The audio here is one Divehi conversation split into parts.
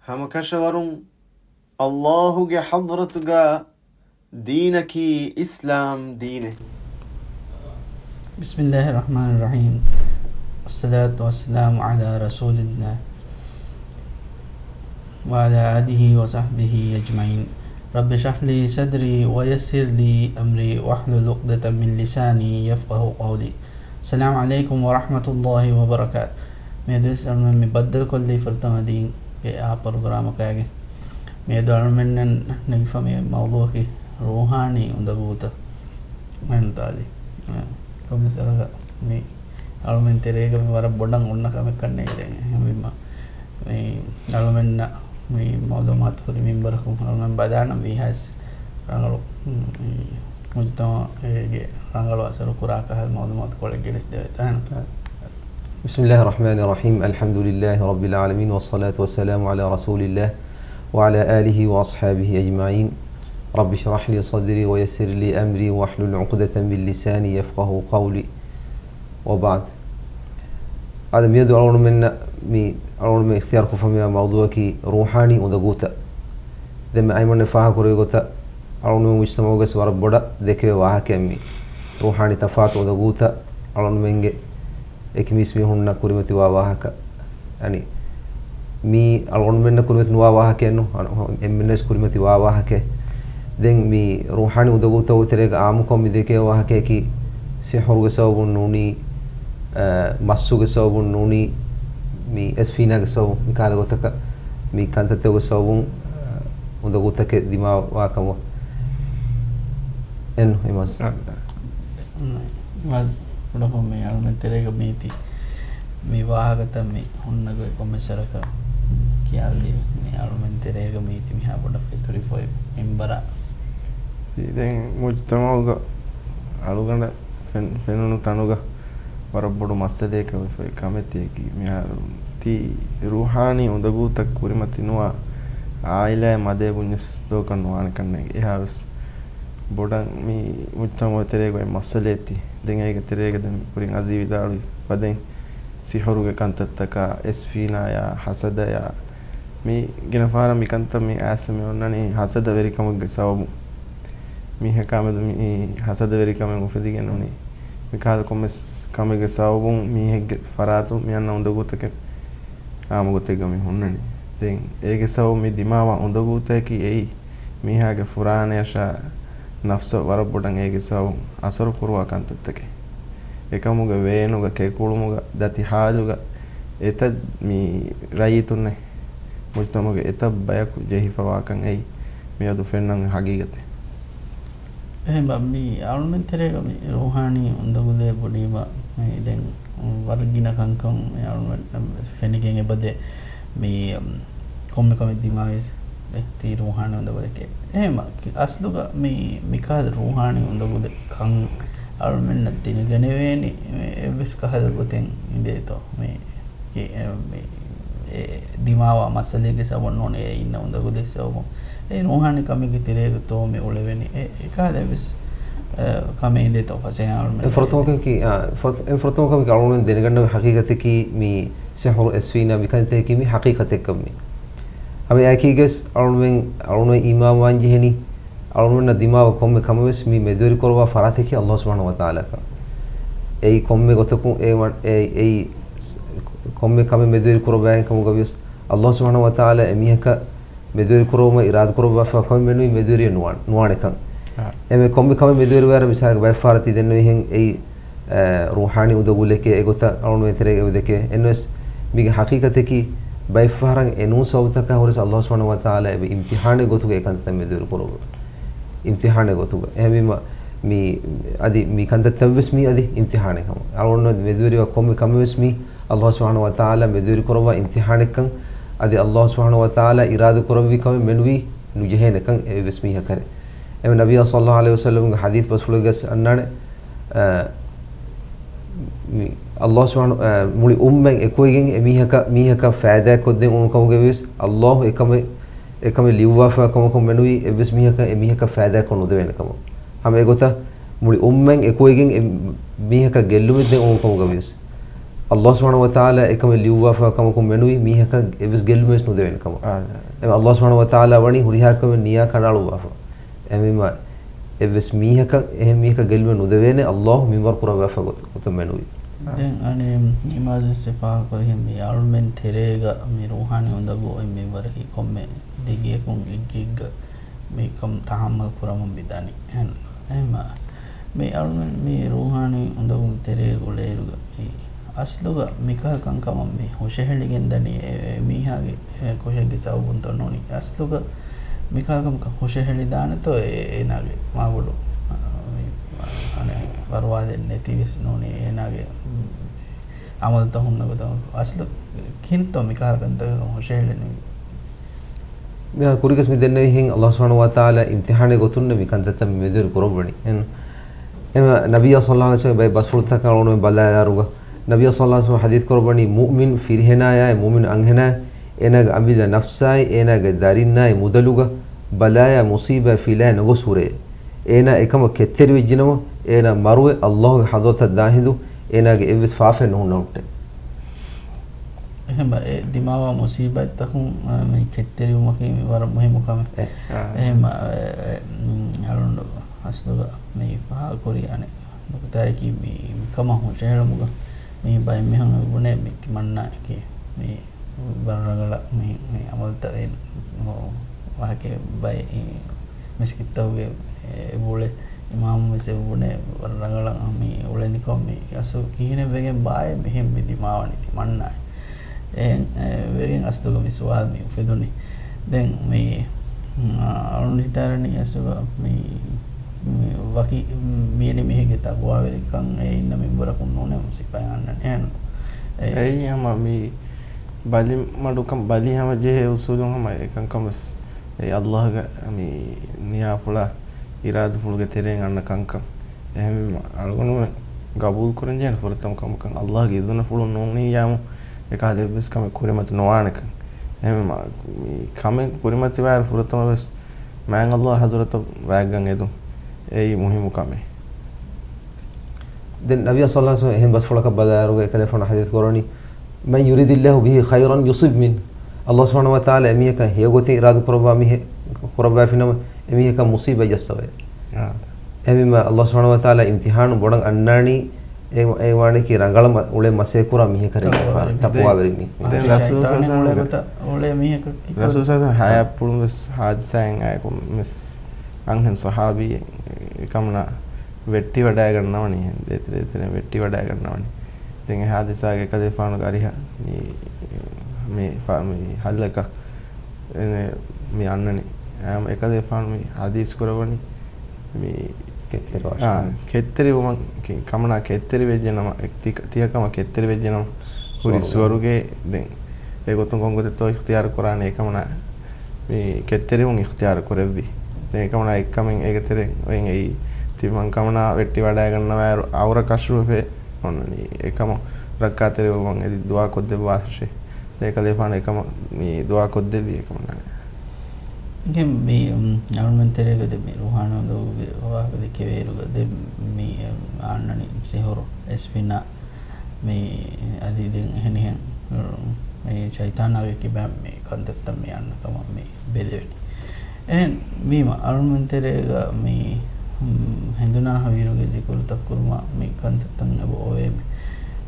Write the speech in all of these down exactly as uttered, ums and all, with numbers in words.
ހަމަކަށަވަރުން ﷲ ގެ ޙަޟްރަތުގަ ދީނަކީ އިސްލާމް ދީނެއް. بسم الله الرحمن الرحيم. والصلاة والسلام على رسول الله وعلى آله وصحبه أجمعين. رب اشرح لي صدري ويسر لي أمري واحلل عقدة من لساني يفقهوا قولي. السلام عليكم ورحمة الله وبركاته. މިއަދުވެސް އަޅުމެން މި ބައްދަލުކޮށްލީ ފުރަތަމަ ދީންގެ އާ ޕްރޮގްރާމަކާގެ. މިއަދު އަޅުމެންނަށް ނެގިފަ މި މައުޟޫޢަކީ ރޫޙާނީ އުނދަގޫތައް. މެން ތާލީ. ކޮންމެސް ވަރަކަށް މި އަޅުމެން ތެރޭގަ މި ވަރަށް ބޮޑަށް އޮންނަ ކަމެއް ކަންނޭނގެ ދެން. އެހެންވީމަ މި އަޅުމެންނަށް މި މައުލޫމާތު ހުރި މިންބަރަކުން އަޅުމެން ބަލާނަން ވީހާވެސް ރަނގަޅު، މި މުޖުތަމަޢުގެ ރަނގަޅު އަސަރު ކުރާ ކަހަލަ މައުލޫމާތު ކޮޅެއް ގެނެސްދެވޭތާ. بسم الله الرحمن الرحيم. الحمد لله رب العالمين، والصلاة والسلام على رسول الله وعلى آله وأصحابه أجمعين. رب اشرح لي صدري ويسر لي أمري واحلل عقدة من لساني يفقهوا قولي. وبعد. އާދެ، މިއަދު އަޅުގަނޑުމެންނަށް މި އަޅުގަނޑުމެން އިޚްތިޔާރު ކޮށްފަ މިވާ މައުޟޫޢަކީ ރޫޙާނީ އުނދަގޫތައް. ދެން އައިމަންނަށް ފާހަގަކުރެއްވި ގޮތަށް، އަޅުގަނޑުމެން މުޖްތަމަޢުގަސް ވަރަށް ބޮޑަށް ދެކެވޭ ވާހަކައެއް މި ރޫޙާނީ ތަފާތު އުނދަގޫތައް އަޅުގަނޑުމެންގެ އެކި މީސްމީހުންނަށް ކުރިމަތިވާ ވާހަކަ. އަނި މީ އަޅުގަނޑުމެންނަށް ކުރިމަތި ނުވާ ވާހަކައެއް ނޫން، އަން-، އެންމެންނަށް ވެސް ކުރިމަތި ވާ ވާހަކައެއް. ދެން މި ރޫޙާނީ އުނދަގޫތައް ތެރޭގަ އާއްމުކޮށް މި ދެކޭ ވާހަކައަކީ، ސިޙުރުގެ ސަބަބުން ނޫނީ، އަ، މައްސުގެ ސަބަބުން ނޫނީ، މި އެސްފީނާގެ ސަބަބުން، މި ކަހަލަ ގޮތަކަށް މި ކަންތައްތަކުގެ ސަބަބުން، އަ، އުނދަގޫތަކެއް ދިމާވާ ކަމަށް. އެން އިމާޒް. އަ، މާޒް ކުޑަކޮށް މި އަޅުމެން ތެރޭގަ މީތި މި ވާހަކަތައް މި ހުންނަ ގޮތް ކޮންމެސް ވަރަކަށް ކިޔާލީ މި އަޅުމެން ތެރޭގަ މީތި މިހާ ބޮޑަށް ފެތުރިފައި މިންބަރާ. ތީ ދެން މުޖްތަމަޢުގަ އަޅުގަނޑަށް ފެން-، ފެނުނު ތަނުގަ ވަރަށް ބޮޑު މައްސަލައަކަށް ވެފައި ކަމެއް ތިޔަކީ މިހާރު ތީ ރޫޙާނީ އުނދަގޫތައް ކުރިމަތި ނުވާ އާއިލާއެއް މަދޭ ބުންޏަސް ދޯކަށް ނުވާނެ ކަންނޭނގެ. އެހާވެސް ބޮޑަށް މި މުޖްތަމަޢު ތެރޭގަ އޮތް މައްސަލައެއް ތި. ދެން އޭގެ ތެރޭގަ ދެން ކުރިން އަޒީ ވިދާޅުވި ފަދައިން ސިޙުރުގެ ކަންތައްތަކާ، އެސްފީނާޔާ، ޙަސަދަޔާ، މި ގިނަ ފަހަރަށް މި ކަންތައް މި އައިސް މި އޮންނަނީ ޙަސަދަވެރިކަމުގެ ސަބަބުން. މީހަކާ މެދު މި ޙަސަދަވެރިކަމެއް އުފެދިގެން ނޫނީ. މިކަހަލަ ކޮންމެސް ކަމެއްގެ ސަބަބުން މީހެއްގެ ފަރާތުން މި އަންނަ އުނދަގޫތަކެއް އާއްމު ގޮތެއްގަ މި ހުންނަނީ. ދެން އޭގެ ސަބަބުން މި ދިމާވާ އުނދަގޫތަކަކީ އެއީ މީހާގެ ފުރާނަޔަށާ ނަފްސަށް ވަރަށް ބޮޑަށް އޭގެ ސަބަބުން އަސަރު ކުރުވާ ކަންތައްތަކެއް. އެކަމުގެ ވޭނުގަ، ކެކުޅުމުގަ، ދަތި ޙާލުގަ އެތައް މި ރައްޔިތުންނެއް މުޖްތަމަޢުގެ އެތައް ބަޔަކު ޖެހިފަވާކަން އެއީ މިއަދު ފެންނަން ހަގީގަތެއް. އެހެން ބަ، މި އަޅުމެން ތެރޭގަ މި ރޫޙާނީ އުނދަގުލޭ ބުނީމަ، މި ދެން ވަރަށް ގިނަ ކަންކަން މި އަޅުމެން ފެނިގެން އެބަދޭ. މި ކޮންމެ ކަމެއް ދިމާވެސް ތީ ރޫޙާނީ އުނދަގުލެކޭ. އެހެންމަ، އަސްލުގަ މި، މިކަހަލަ ރޫޙާނީ އުނދަގުލެއް ކަން އަޅުމެންނަށް ދެނެގަނެވޭނީ އެއްވެސް ކަހަލަ ގޮތެއް އިނދޭތޯ؟ މި، މި، އެ ދިމާވާ މައްސަލައެއްގެ ސަބަބުން ނޫނީ އެ އިންނަ އުނދަގުލެއް ސަބަބުން. އެ ރޫޙާނީ ކަމެއްގެ ތެރޭގަ ތޯ މި އުޅެވެނީ. އެ، އެ ކަހަލަ އެއްވެސް، އެ، ކަމެއް އިނދޭތޯ ފަސޭހަ އަޅުމެން އެ ފުރަތަމަ ކަމަކީ، އާ، ފުރަތަ-، އެ ފުރަތަމަ ކަމަކީ އަޅުމެން ދެނެގަންނަވާ ހަގީގަތަކީ މި ސިޙުރު އެސްފީނާ މިކަންތަކަކީ މި ހަގީގަތެއްކަން މި. ހަމަ އެއާއެކީގަސް އަޅުމެން، އަޅުމެން އީމާންވާން ޖެހެނީ، އަޅުމެންނަށް ދިމާވާ ކޮންމެ ކަމެއް ވެސް މި މެދުވެރި ކުރައްވާ ފަރާތަކީ ﷲ ސުބްޙާނަހޫ ވަތަޢާލާ ކަން. އެއީ ކޮންމެ ގޮތަކުން އެ ވަ-، އެ-، އެއީ ސް-، ކޮންމެ ކަމެއް މެދުވެރި ކުރައްވާ ކަމުގަ ވިޔަސް ﷲ ސުބްޙާނަހޫ ވަތަޢާލާ އެ މީހަކަށް މެދުވެރި ކުރުމަށް އިރާދަ ކުރައްވާފަ ކަމެއް މެނުވީ މެދުވެރިއެއް ނުވާ-، ނުވާނެކަން. އާ. އެމެ ކޮންމެ ކަމެއް މެދުވެރިވާއިރަށް މިސާލަކަށް ބައެއް ފަހަރަށް ތި ދެންނެވިހެން އެއީ، އަ، ރޫޙާނީ އުނދަގުލެކޭ އެގޮތަށް އަޅުމެން ތެރޭގަ އެބަ ދެކޭ. އެންވެސް މީގެ ހަޤީޤަތަކީ ބައެއް ފަހަރަށް އެ ނޫން ސަބަބުތަކާ ހުރެސް ﷲ ސުބްޙާނަހޫ ވަތަޢާލާ އެބަ އިމްތިޙާނެއް ގޮތުގަ އެ ކަންތައް މެދުވެރި ކުރައްވަ. އިމްތިޙާނެއް ގޮތުގަ. އެހެންވީމަ މި އަދި މި ކަންތައްތައް ވެސް މީ އަދި އިމްތިޙާނެއް ކަމަށް. އަޅުގަނޑު މެދުވެރިވާ ކޮންމެ ކަމެއް ވެސް މީ ﷲ ސުބްޙާނަހޫ ވަތަޢާލާ މެދުވެރި ކުރައްވާ އިމްތިޙާނެއްކަން، އަދި ﷲ ސުބްޙާނަހޫ ވަތަޢާލާ އިރާދަ ކުރެއްވި ކަމެއް މެނުވީ ނުޖެހޭނެކަން އެއްވެސް މީހަކަށް. އެމެ ނަބިއްޔާ ޞައްލައްލާހު ޢަލައިހި ވަސައްލަމްގެ ޙަދީޘް ބަސްފުޅެއްގަސް އަންނާނެ، އަ، މި ﷲ ސުބްޙާނަހޫ، އަ، މުޅި އުއްމަތް އެކުވެގެން އެ މީހަކަށް، މީހަކަށް ފައިދާ ކޮށްދޭން އުޅުނު ކަމުގަ ވިޔަސް ﷲ އެކަމެއް، އެކަމެއް ލިޔުއްވާފަ ކަމަކުން މެނުވީ އެއްވެސް މީހަކަށް އެ މީހަކަށް ފައިދާ ކޮށް ނުދެވޭނެ ކަމަށް. ހަމަ އެގޮތަށް މުޅި އުއްމަތް އެކުވެގެން އެ މީހަކަށް ގެއްލުމެއް ދޭން އުޅުނު ކަމުގަ ވިޔަސް. ﷲ ސުބްޙާނަހޫ ވަތަޢާލާ އެކަމެއް ލިޔުއްވާފަ ކަމަކުން މެނުވީ މީހަކަށް އެއްވެސް ގެއްލުމެއް ނުދެވޭނެ ކަމަށް. އާ. އެ ﷲ ސުބްޙާނަހޫ ވަތަޢާލާ ވަނީ ހުރިހާ ކަމެއް ނިޔާ ކަނޑައަޅުއްވާފަ. އެހެންވީމަ އެއްވެސް މީހަކަށް، އެހެން މީހަކަށް ގެއްލުމެއް ނުދެވޭނެ ﷲ މިންވަރު ކުރައްވާފަ ގޮތަށް މެނުވީ. ދެން އަނެއް އިމާމު ޝާފިޢީ ފާހަގަކުރެއްވި މި އަޅުމެން ތެރޭގަ މި ރޫޙާނީ އުނދަގޫ އޮތް މިންވަރަކީ ކޮންމެ ދިގިއަކުން އެއްގެއެއްގަ މިކަން ތަޙައްމަލް ކުރަމުން މި ދަނީ. އެހެން، އެހެންމަ މި އަޅުމެން މި ރޫޙާނީ އުނދަގޫ ތެރޭގަ އުޅޭއިރުގަ މި އަސްލުގަ މިކަހަލަ ކަންކަމަށް މި ހުށަހެޅިގެންދަނީ އެ، އެ މީހާގެ، އެ، ކުށެއްގެ ސަބަބުންތޯ ނޫނީ. އަސްލުގަ މިކަހަލަ ކަމަކަށް ހުށަހެޅިދާނެތޯ އެ، އޭނާގެ މާބޮޑު، އަ، މި، އަނެއް ފަރުވާ ދެން ނެތިވެސް ނޫނީ އޭނާގެ، އު، އަމަލުތައް ހުންނަ ގޮތަށް. އަސްލު ކިހިނެއްތޯ މިކަހަލަ ކަންތަކަކަށް ހުށަހެޅެނީ؟ މިހާރު ކުރިގަސް މި ދެންނެވިހެން ﷲ ސުބްޙާނަހޫ ވަތަޢާލާ އިމްތިޙާނެއް ގޮތުން މި ކަންތައްތައް މި މެދުވެރި ކުރައްވަނީ. އެން، އެމަ ނަބިއްޔާ ޞައްލައްލާހު ޢަލައިހި ވަސައްލަމް ބައެއް ބަސްފުޅުތަކަށް އަޅުގަނޑު ބަލާލާއިރުގަ، ނަބިއްޔާ ޞައްލައްލާހު ޢަލައިހި ވަސައްލަމް ޙަދީޘް ކުރައްވަނީ، މުއުމިން ފިރިހެނާޔާއި މުއުމިން އަންހެނާޔާ އޭނާގެ އަނބިލަ ނަފްސާއި އޭނާގެ ދަރިންނާއި މުދަލުގަ ބަލާޔާ މުޞީބާ ފިލާ ނުގޮސް ހުރޭ. އޭނާ އެކަމަށް ކެތްތެރިވެއްޖެނަމަ، އޭނާ މަރުވެ ﷲ ގެ ޙަޟްރަތަށް ދާހިނދު އޭނާގެ އެއްވެސް ފާފައެއް ނުހުންނަ ހުއްޓޭ. އެހެން އެ ދިމާވާ މުޞީބާތްތަކުން، އަ، މި ކެތްތެރިވުމަކީ މި ވަރަށް މުހިއްމު ކަމެއް. އެ. އެހެން އެ، އެ، އަޅުގަނޑު އަސްލުގަ މި ފާހަގަކުރި އަނެއް ނުކުތާއަކީ މި، މިކަމަށް ހުށަހެޅުމުގަ މި ބައެއް މީހުން ބުނޭ މި ތިމަންނާއަކީ މި ވަރަށް ރަނގަޅަށް މި، މި އަމަލުތައް ވާހަކަ ބައެއް މިސްކިތްތަކުގެ އެބައުޅޭ އިމާމު ވެސް އެބަ ބުނޭ ވަރަށް ރަނގަޅަށް މި އުޅެނިކޮށް މި އަސްލު ކިހިނެއް ވެގެން ބާއޭ މިހެން މި ދިމާވަނީ ތިމަންނާއޭ. އެ، އެ، ވެގެން އަސްލުގަ މި ސުވާލު މި އުފެދުނީ. ދެން މި، އަ، އަޅުން ހިތާރަނީ އަސްލުގަ މި، މި ވަކި މިއެނި މީހެއްގެ ތަޤްވާވެރިކަން އެ އިންނަ މިންވަރަކުން ނޫނޭ މުސިފައި އަންނަނީ އެހެން. އެ، އެއީ ހަމަ މި ބަލި މަޑުކަން ބަލި ހަމަ ޖެހޭ އުސޫލުން ހަމަ އެކަންކަމަސް އެ ﷲ ގެ މި ނިޔާފުޅާ އިރާދަފުޅުގެ ތެރެއިން އަންނަ ކަންކަން. އެހެންވީމަ، އަޅުގަނޑުމެން ގަބޫލު ކުރަން ޖެހޭނެ ފުރަތަމަ ކަމަކަށް ﷲ ގެ އިޒުނަފުޅު ނޫނިއްޔާމު އެކަހަލަ އެއްވެސް ކަމެއް ކުރިމަތި ނުވާނެކަން. އެހެންވީމަ، މި ކަމެއް ކުރިމަތިވާއިރު ފުރަތަމަ ވެސް މާތް ﷲ ގެ ޙަޟްރަތަށް ވާގަން އެދުން އެއީ މުހިއްމު ކަމެއް. ދެން ނަބިއްޔާ ޞައްލައްލާހު ޢަލައިހި ވަސައްލަމް އެހެން ބަސްފުޅަކަށް ބަލާއިރުގަ އެކަލޭގެފާނު ޙަދީޘް ކުރައްވަނީ، "من يرد الله به خيرا يصب منه." ﷲ ސުބްޙާނަހޫ ވަތަޢާލާ އެމީހަކަށް ހެޔޮގޮތެއް އިރާދަ ކުރައްވާ މީހެއް، ކުރައްވާފިނަމަ، އެމީހަކަށް މުޞީބާތް ޖައްސަވައޭ. އާ. އެހެންވީމަ، ﷲ ސުބްޙާނަހޫ ވަތަޢާލާ އިމްތިޙާނު ބޮޑަށް އަންނާނީ، އެ، އެ ވާނީކީ ރަނގަޅަށް މަ-، އުޅެން މަސޭ ކުރާ މީހަކަށް ރީތި ތަޤްވާވެރި، ތަޤްވާވެރި މީ-، ދެން މީހަކަށް. ރަސޫލު ޝައިޠާނެއް ސައްސަމް އުޅޭ ގޮތަށް އުޅޭ މީހަކަށް ކިކުރެ-، ރަސޫލު ސައްސަމް ޙަޔާތްޕުޅުން ވެސް ޙާދިސާއެއް އާއެކު ވެސް އަންހެން ޞަޙާބީ އެކަމަނާ ވެއްޓިވަޑައިގަންނަވަނީ، ދޭތެރޭ ދޭތެރޭ ވެއްޓިވަޑައިގަންނަވަނީ. ދެން އެ ޙާދިސާގެ އެކަލޭފާނުގެ އަރިހަށް މި، މި ފަ-، މި ހައްލަކަށް އެ، މި އަންނަނީ. އާ، އެކަލޭފާނު މި ޙަދީޘް ކުރައްވަނީ މި، ކެތްތެރިވާށޭ. އާ، ކެތްތެރިވުމަށް ކި-، ކަމަނާ ކެތްތެރިވެއްޖެ ނަމަ، އެ ތި-، ތިޔަކަމަށް ކެތްތެރިވެއްޖެ ނަމަ، ހުރި ސުވަރުގެ. ސުވަރުގެ. ދެން އެގޮތުން ކޮންގޮތެއްތޯ އިޚްތިޔާރު ކުރާނެ އެކަމަނާ މި ކެތްތެރިވުން އިޚްތިޔާރު ކުރެއްވި. ދެން އެކަމަނާ އެއްކަމެއް އޭގެ ތެރެއިން އޮތް އެއީ، ތިމަން ކަމަނާ ވެއްޓިވަޑައިގަންނަވާއިރު އައުރަ ކަޝްފުވެފަ އޮންނަނީ. އެކަމަށް ރައްކާތެރިވުމަށް އެދި ދުޢާ ކޮށްދެއްވާށޭ. ދެން އެކަލޭފާނު އެކަމަށް މި ދުޢާ ކޮށްދެއްވި އެކަމަނާ. ދެން މި، އު، އަޅުމެން ތެރޭގަ ދެ މި ރޫޙާނީ އުނދަގޫގެ ވާހަކަ ދެކެވޭއިރުގަ ދެ މި އަންނަނީ ސިޙުރު އެސްފިނާ މި އަދި ދެން އެހެނިހެން މި ޝައިޠާނާގެ ކިބައިން މި ކަންތައްތައް މި އަންނަ ކަމަށް މި ބެލެވެނީ. އެހެން ވީމަ އަޅުމެން ތެރޭގަ މި، މް، ހެނދުނާ ހަވީރުގެ ޒިކުރުތައް ކުރުމަށް މި ކަންތައްތައް އެބަ އޮވޭ މި.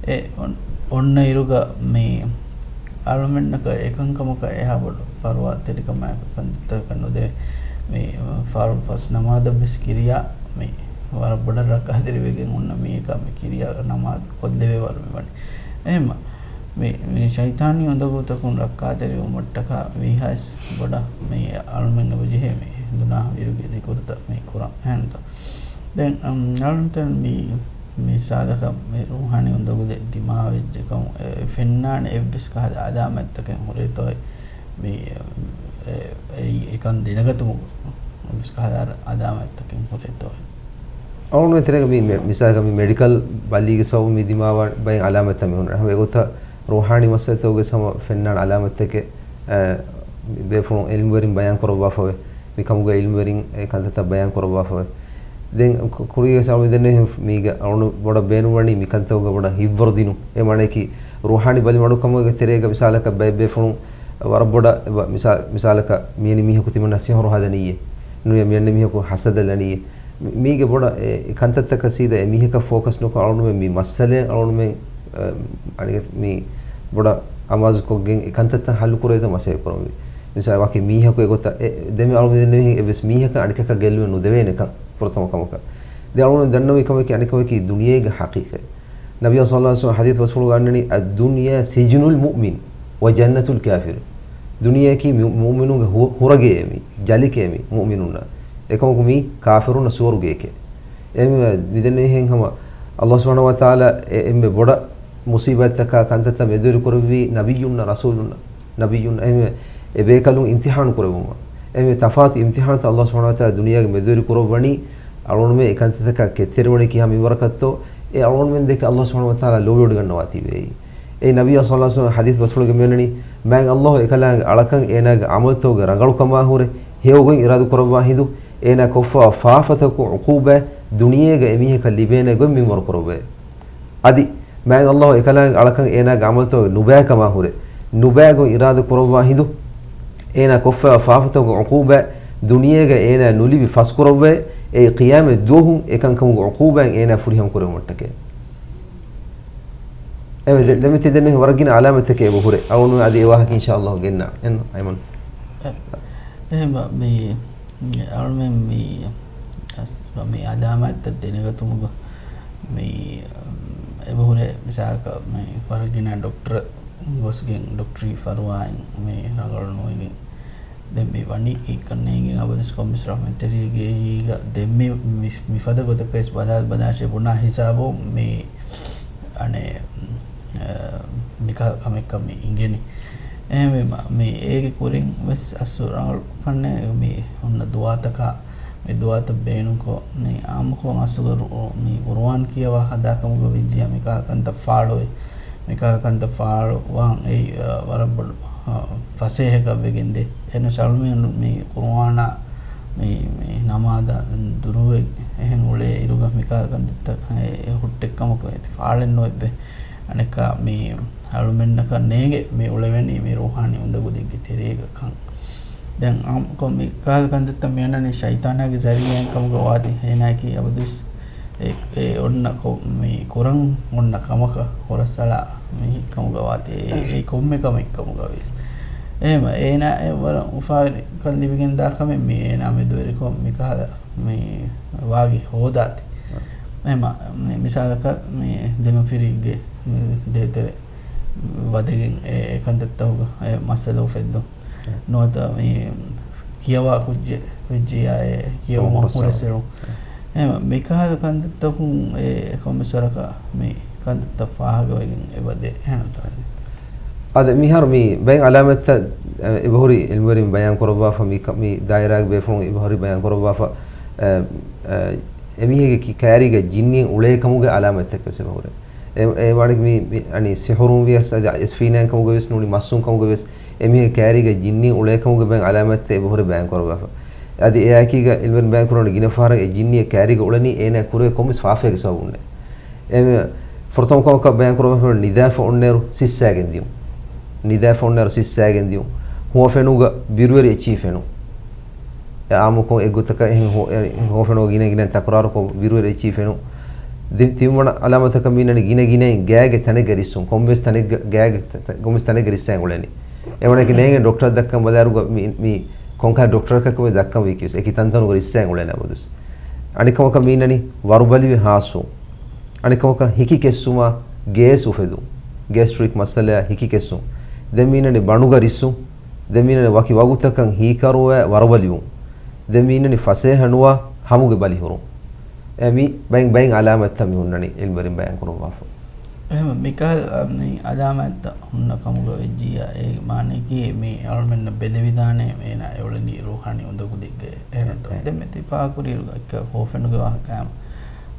އެ އޮން-، އޮންނަ އިރުގަ މި އަޅުމެންނަކަށް އެކަންކަމަކަށް އެހާ ބޮޑު ފަރުވާތެރިކަމާއެކު ކަންތައްތަކަކަށް ނުދެވޭ. މި ފަރު ފަސް ނަމާދަށް ވެސް ކިރިޔާ މި ވަރަށް ބޮޑަށް ރައްކާތެރިވެގެން އޮންނަ މީހަކަށް މި ކިރިޔާ ނަމާދު ކޮށްދެވޭ ވަރު މި ވަނީ. އެހެންމަ މި، މި ޝައިޠާނީ އުނދަގޫތަކުން ރައްކާތެރިވުމަށްޓަކާ ވީހާވެސް ބޮޑަށް މި އަޅުމެން އެބަޖެހޭ މި ހެނދުނާ ހަވީރުގެ ޒިކުރުތައް މި ކުރަން. އެހެންތޯ؟ ދެން، އަމް، އަޅުންތަން މި، މި ސާދަކަށް މި ރޫޙާނީ އުނދަގޫ ދެ ދިމާވެއްޖެ ކަމު، އެ، ފެންނާނެ އެއްވެސް ކަހަލަ އަލާމަތްތަކެއް ހުރޭތޯއޭ؟ މި، އެ، އެ، އެކަން ދެނެގަތުމުގަ އެއްވެސް ކަހަލަ އަލާމަތްތަކެއް ހުރޭތޯއޭ؟ އަޅުގަނޑުމެން ތެރޭގަ މި، މި، މިސާލަކަށް މި މެޑިކަލް ބަލީގެ ސަބަބުން މި ދިމާވާ ބައެއް އަލާމަތްތައް މި ހުންނަ. ހަމަ އެގޮތަށް ރޫޙާނީ މައްސަލަތަކުގެ ހަމަ ފެންނާނެ އަލާމަތްތަކެއް، އެ، ބޭފުޅުން ޢިލްމުވެރިން ބަޔާން ކުރައްވާފަވޭ. މިކަމުގަ ޢިލްމުވެރިން އެ ކަންތައްތައް ބަޔާން ކުރައްވާފަވޭ. ދެން ކު-، ކުރީގެ ސަބަބު ދެންނެވި މީގަ އަޅުނު ބޮޑަށް ބޭނުންވަނީ މިކަންތަކުގަ ބޮޑަށް ހިތްވަރު ދިނުން. އެ މާނައަކީ ރޫޙާނީ ބަލިމަޑުކަމުގެ ތެރޭގަ މިސާލަކަށް ބައެއް ބޭފުޅުން ވަރަށް ބޮޑަށް އެބަ މިސާ-، މިސާލަކަށް މިއަނި މީހަކު ތިމަންނަ ސިހުރު ހަދަނީއޭ. ނުޔަ މިއަންނަ މީހަކު ހަސަދަ ލަނީއޭ. މި-، މީގެ ބޮޑަށް އެ، އެ ކަންތައްތަކަށް ސީދާ އެ މީހަކަށް ފޯކަސް ނުކޮށް އަޅުނުމެން މި މައްސަލައެއް އަޅުނުމެން، އަ، އަނިގެ މި ބޮޑަށް އަމާޒުކޮށްގެން އެ ކަންތައްތައް ހައްލު ކުރެވޭތޯ މަސައްކަތް ކުރަންވީ. މިސާލަކަށް ވަކި މީހަކު އެގޮތަށް އެ ދެމި އަޅުމެން ދެންނެވިހެން އެއްވެސް މީހަކަށް އަނެކަކަށް ގެއްލުމެއް ނުދެވޭނެކަން ފުރަތަމަ ކަމަކަށް. ދެ އަޅުން ދަންނަވި ކަމަކީ އަނެކަކީ ދުނިޔޭގެ ހަޤީޤަތް. ނަބިއްޔާ ޞައްލައްލާހު ޢަލައިހި ވަސައްލަމަ ޙަދީޘް ބަސްފުޅުގަ އަންނަނީ، "އައްދުންޔާ ސިޖްނުލް މުއުމިން ވަ ޖަންނަތުލް ކާފިރު." ދުނިޔެއަކީ މި-، މުއުމިނުންގެ ހު-، ހުރަގެއޭ މި، ޖަލިގެއޭ މި މުއުމިނުންނަށް. އެކަމަކު މީ ކާފިރުންނަށް ސުވަރުގެއެކޭ. އެހެންވެ، މިދެންނެވިހެން ހަމަ ﷲ ސުބްޙާނަހޫ ވަތަޢާލާ އެ-، އެންމެ ބޮޑަށް މުޞީބާތްތަކާ ކަންތައްތައް މެދުވެރި ކުރެއްވީ ނަބިއްޔުންނަށް، ރަސޫލުންނަށް. ނަބިއްޔުން އެހެންވެ، އެ ބޭކަލުން އިމްތިޙާނު ކުރެއްވުމަށް. އެހެންވެ، ތަފާތު އިމްތިޙާނުތައް ﷲ ސުބްޙާނަހޫ ވަތަޢާލާ ދުނިޔޭގަ މެދުވެރި ކުރައްވަނީ، އަޅުގަނޑުމެން އެ ކަންތައްތަކަށް ކެތްތެރިވަނީ ކިހާ މިންވަރަކަށްތޯ، އެ އަޅުގަނޑުމެން ދެކެ ﷲ ސުބްޙާނަހޫ ވަތަޢާލާ ލޯބިވޮޑިގަންނަވާތީވެއެވެ. އެ ނަބިއްޔާ ޞައްލައްލާހު ޢަލައިހި ވަސައްލަމަ ޙަދީޘް ބަސްފުޅުގަ މިއޮންނަނީ، މާތް ﷲ އެކަލާނގެ އަޅަކަށް އޭނާގެ ޢަމަލުތަކުގެ ރަނގަޅުކަމާ ހުރެ ހެޔޮ ގޮތް އިރާދަ ކުރައްވާ ހިނދު، އޭނާ ކޮށްފަވާ ފާފަތަކުގެ ޢުޤޫބާތް ދުނިޔޭގަ އެމީހަކަށް ލިބޭނެ ގޮތް މިންވަރު ކުރެއްވޭ. އަދި މާތް ﷲ އެކަލާނގެ އަޅަކަށް އޭނާގެ ޢަމަލުތަކުގެ ނުބައިކަމާ ހުރެ، ނުބައި ގޮތް އިރާދަ ކުރައްވާ ހިނދު، އޭނާ ކޮށްފައިވާ ފާފަތަކުގެ ޢުޤޫބާތް ދުނިޔޭގަ އޭނާ ނުލިބި ފަސްކުރައްވައި، އެއީ ޤިޔާމަތް ދުވަހު އެކަންކަމުގެ ޢުޤޫބާތް އޭނާ ފުރިހަމަ ކުރެވުމަށްޓަކައި. އެ ދެ-، ދެމިތި ދެން ވަރަށް ގިނަ ޢަލާމަތްތަކެއް އެބަ ހުރޭ. އަޅުން އަދި އެ ވާހަކަ އިންޝާﷲ ގެންނާ. އެން އައިމަން. އެ-، އެހެން މި އަޅުމެން މި އަސް-، މި ޢަލާމާތްތައް ދެނެގަތުމުގަ މި، އެބަހުރޭ މިސާލަކަށް މި ވަރަށް ގިނަ ޑޮކްޓަރަށް ގޮސްގެން ޑޮކްޓަރީ ފަރުވާއިން މި ރަނގަޅު ނުވެގެން ދެން މި ވަނީ ކީއްކަން ނޭނގެން އަބަދުސް ކޮންމެސް ރަޙްމަތްތެރިޔެގެ އެހީގަ ދެން މި، މި، މިފަދަ ގޮތަކަށް ވެސް ބަލާ، ބަލާށޭ ބުނާ ހިސާބު މި އަނެއް، އަ، މިކަހަލަ ކަމެއްކަން މި އިނގެނީ. އެހެންވީމަ، މި އޭގެ ކުރިން ވެސް އަސްލު ރަނގަޅު ކަންނޭނގެ މި ހުންނަ ދުޢާތަކާ، މި ދުޢާތައް ބޭނުންކޮށް، މި އާއްމުކޮށް އަސްލު ގުރު-، މި ޤުރުއާން ކިޔަވާ ހަދާ ކަމުގަ ވެއްޖިއްޔާ މިކަހަލަ ކަންތައް ފާޅުވެ، މިކަހަލަ ކަންތައް ފާޅުވާން އެއީ، އަ، ވަރަށް ބޮޑު، އަ، ފަސޭހައަކަށް ވެގެންދޭ. އެހެންވެސް އަޅުމެން މި ޤުރުއާނާ މި، މި ނަމާދަށް ދުރުވެ އެހެން އުޅޭ އިރުގަ މިކަހަލަ ކަންތައްތައް އެ ހުއްޓެއްކަމަކު އެތި ފާޅެއް ނުވެއްވޭ. އަނެއްކާ މި އަޅުމެންނަކަށް ނޭނގެ މި އުޅެވެނީ މި ރޫޙާނީ އުނދަގުލެއްގެ ތެރޭގަ ކަން. ދެން އާއްމުކޮށް މި ކަހަލަ ކަންތައްތައް މި އަންނަނީ ޝައިޠާނާގެ ޒަރީޢާއިން ކަމުގަ ވާތީ އޭނާއަކީ އަބަދުވެސް އެ، އެ އޮންނަ ކޮ-، މި ކުރަން އޮންނަ ކަމަކަށް ހުރަސްއަޅާ މީހެއްކަމުގަ ވާތީ އެ، އެ ކޮންމެ ކަމެއްކަމުގަ ވިޔަސް. އެހެންވެ އޭނާ އެ ވަރަށް އުފާވެރިކަން ލިބިގެން ދާ ކަމެއް މި އޭނާ މެދުވެރިކޮށް މި ކަހަލަ މި ވާގި ހޯދާތި. އެހެންވެ މި މިސާލަކަށް މި ދެމަފިރިއެއްގެ މި ދޭތެރެ ވަދެގެން އެ، އެ ކަންތައްތަކުގަ އެ މައްސަލަ އުފެއްދުން. ނުވަތަ މި ކިޔަވާ ކުއްޖެއް ވެއްޖިއްޔާ އެ ކިޔެވުމަށް ހުރަސްއެޅުން. ހުރަސްއެޅުން. އެ މިކަހަލަ ކަންތައްތަކުން އެ ކޮންމެސް ވަރަކަށް މި ކަންތައްތައް ފާހަގަވެގެން އެބަ ދޭ. އެހެންތޯ؟ އާދެ، މިހާރު މި ބައެއް އަލާމަތްތައް، އެ، އެބަހުރި އިލްމުވެރިން ބަޔާން ކުރައްވާފަ، މި ކަ-، މި ދާއިރާގެ ބޭފުޅުން އެބަހުރި ބަޔާން ކުރައްވާފަ، އެ، އެ، އެމީހެއްގެ ކި-، ކައިރީގަ ޖިންނިއެއް އުޅޭ ކަމުގެ އަލާމަތްތަކެއް ވެސް އެބަހުރި. އެ، އެ ވާނެ މި، މި، އަނި ސިހުރުން ވިޔަސް އަދި އެސްފީނާއިން ކަމުގަ ވެސް ނޫނީ މައްސުން ކަމުގަ ވެސް އެމީހެއް ކައިރީގަ ޖިންނި އުޅޭ ކަމުގެ ބައެއް އަލާމަތްތައް އެބަހުރި ބަޔާން ކުރައްވާފަ. އަދި އެއާއެކީގަ އިލްމުވެރިން ބަޔާން ކުރައްވަނީ ގިނަ ފަހަރަށް އެ ޖިންނިއެއް ކައިރީގަ އުޅެނީ އޭނާ ކުރެވޭ ކޮންމެސް ފާފައެއްގެ ސަބަބުންނޭ. އެ ފުރަތަމަ ކަމަކަށް ބަޔާން ކުރައްވާފަ ނިދާފަ އޮންނައިރު ސިއްސައިގެން ދިޔުން. ނިދާފަ އޮންނައިރު ސިއްސައިގެން ދިޔުން. ހުވަފެނުގަ ބިރުވެރި އެއްޗިހި ފެނުން. އެ އާއްމުކޮށް އެއްގޮތަކަށް އެހެން ހު-، އެ ހުވަފެނުގަ ގިނަ ގިނައިން ތަކުރާރުކޮށް ބިރުވެރި އެއްޗިހި ފެނުން. ދި-، ތިންވަނަ އަލާމަތަކަށް މީނަނީ ގިނަ ގިނައިން ގާގެ ތަނެއްގަ ރިއްސުން. ކޮންމެސް ތަނެއްގަ، ގާގެ ތަ-، ތަ-، ކޮންމެސް ތަނެއްގަ ރިއްސައިން އުޅެނީ. އެވަނަކީ ނޭނގެ ޑޮކްޓަރަށް ދައްކަން ބަލާއިރުގަ މި، މި ކޮންކަހަލަ ޑޮކްޓަރަކަށް ކޮމެ ދައްކަން ވީކީވެސް އެކި ތަންތަނުގަ ރިއްސައިން އުޅެނީ އަބަދުސް. އަނެއްކަމަކަށް މީނަނީ ވަރުބަލިވެ ހާސްވުން. އަނެއްކަމަކަށް ހިކި ކެއްސުމާ ގޭސް އުފެދުން. ގޭސްޓްރިކް މައްސަލައާ ހިކި ކެއްސުން. ދެން މީނަނީ ބަނޑުގަ ރިއްސުން. ދެން މީނަނީ ވަކި ވަގުތަކަށް ހީކަރުވާ ވަރުބަލިވުން. ދެން މީނަނީ ފަސޭހަ ނުވާ ހަމުގެ ބަލިހުރުން. އެ މި ބައިން، ބައިން އަލާމަތްތައް މި ހުންނަނީ އިލްމުވެރިން ބަޔާން ކުރައްވާފަ. އެހެން މިކަހަލަ މި އަލާމާތްތައް ހުންނަ ކަމުގަ ވެއްޖިއްޔާ، އޭގެ މާނައަކީ މި އަޅުމެންނަށް ބެލެވިދާނެ އޭނާ އެ އުޅެނީ ރޫޙާނީ އުނދަގުލެއްގަ. އެހެންތޯ؟ އެ، އެ. ދެން މި ތި ފާހަގަކުރިއިރު އެއްކަ ހުވަފެނުގެ ވާހަކައާމަ.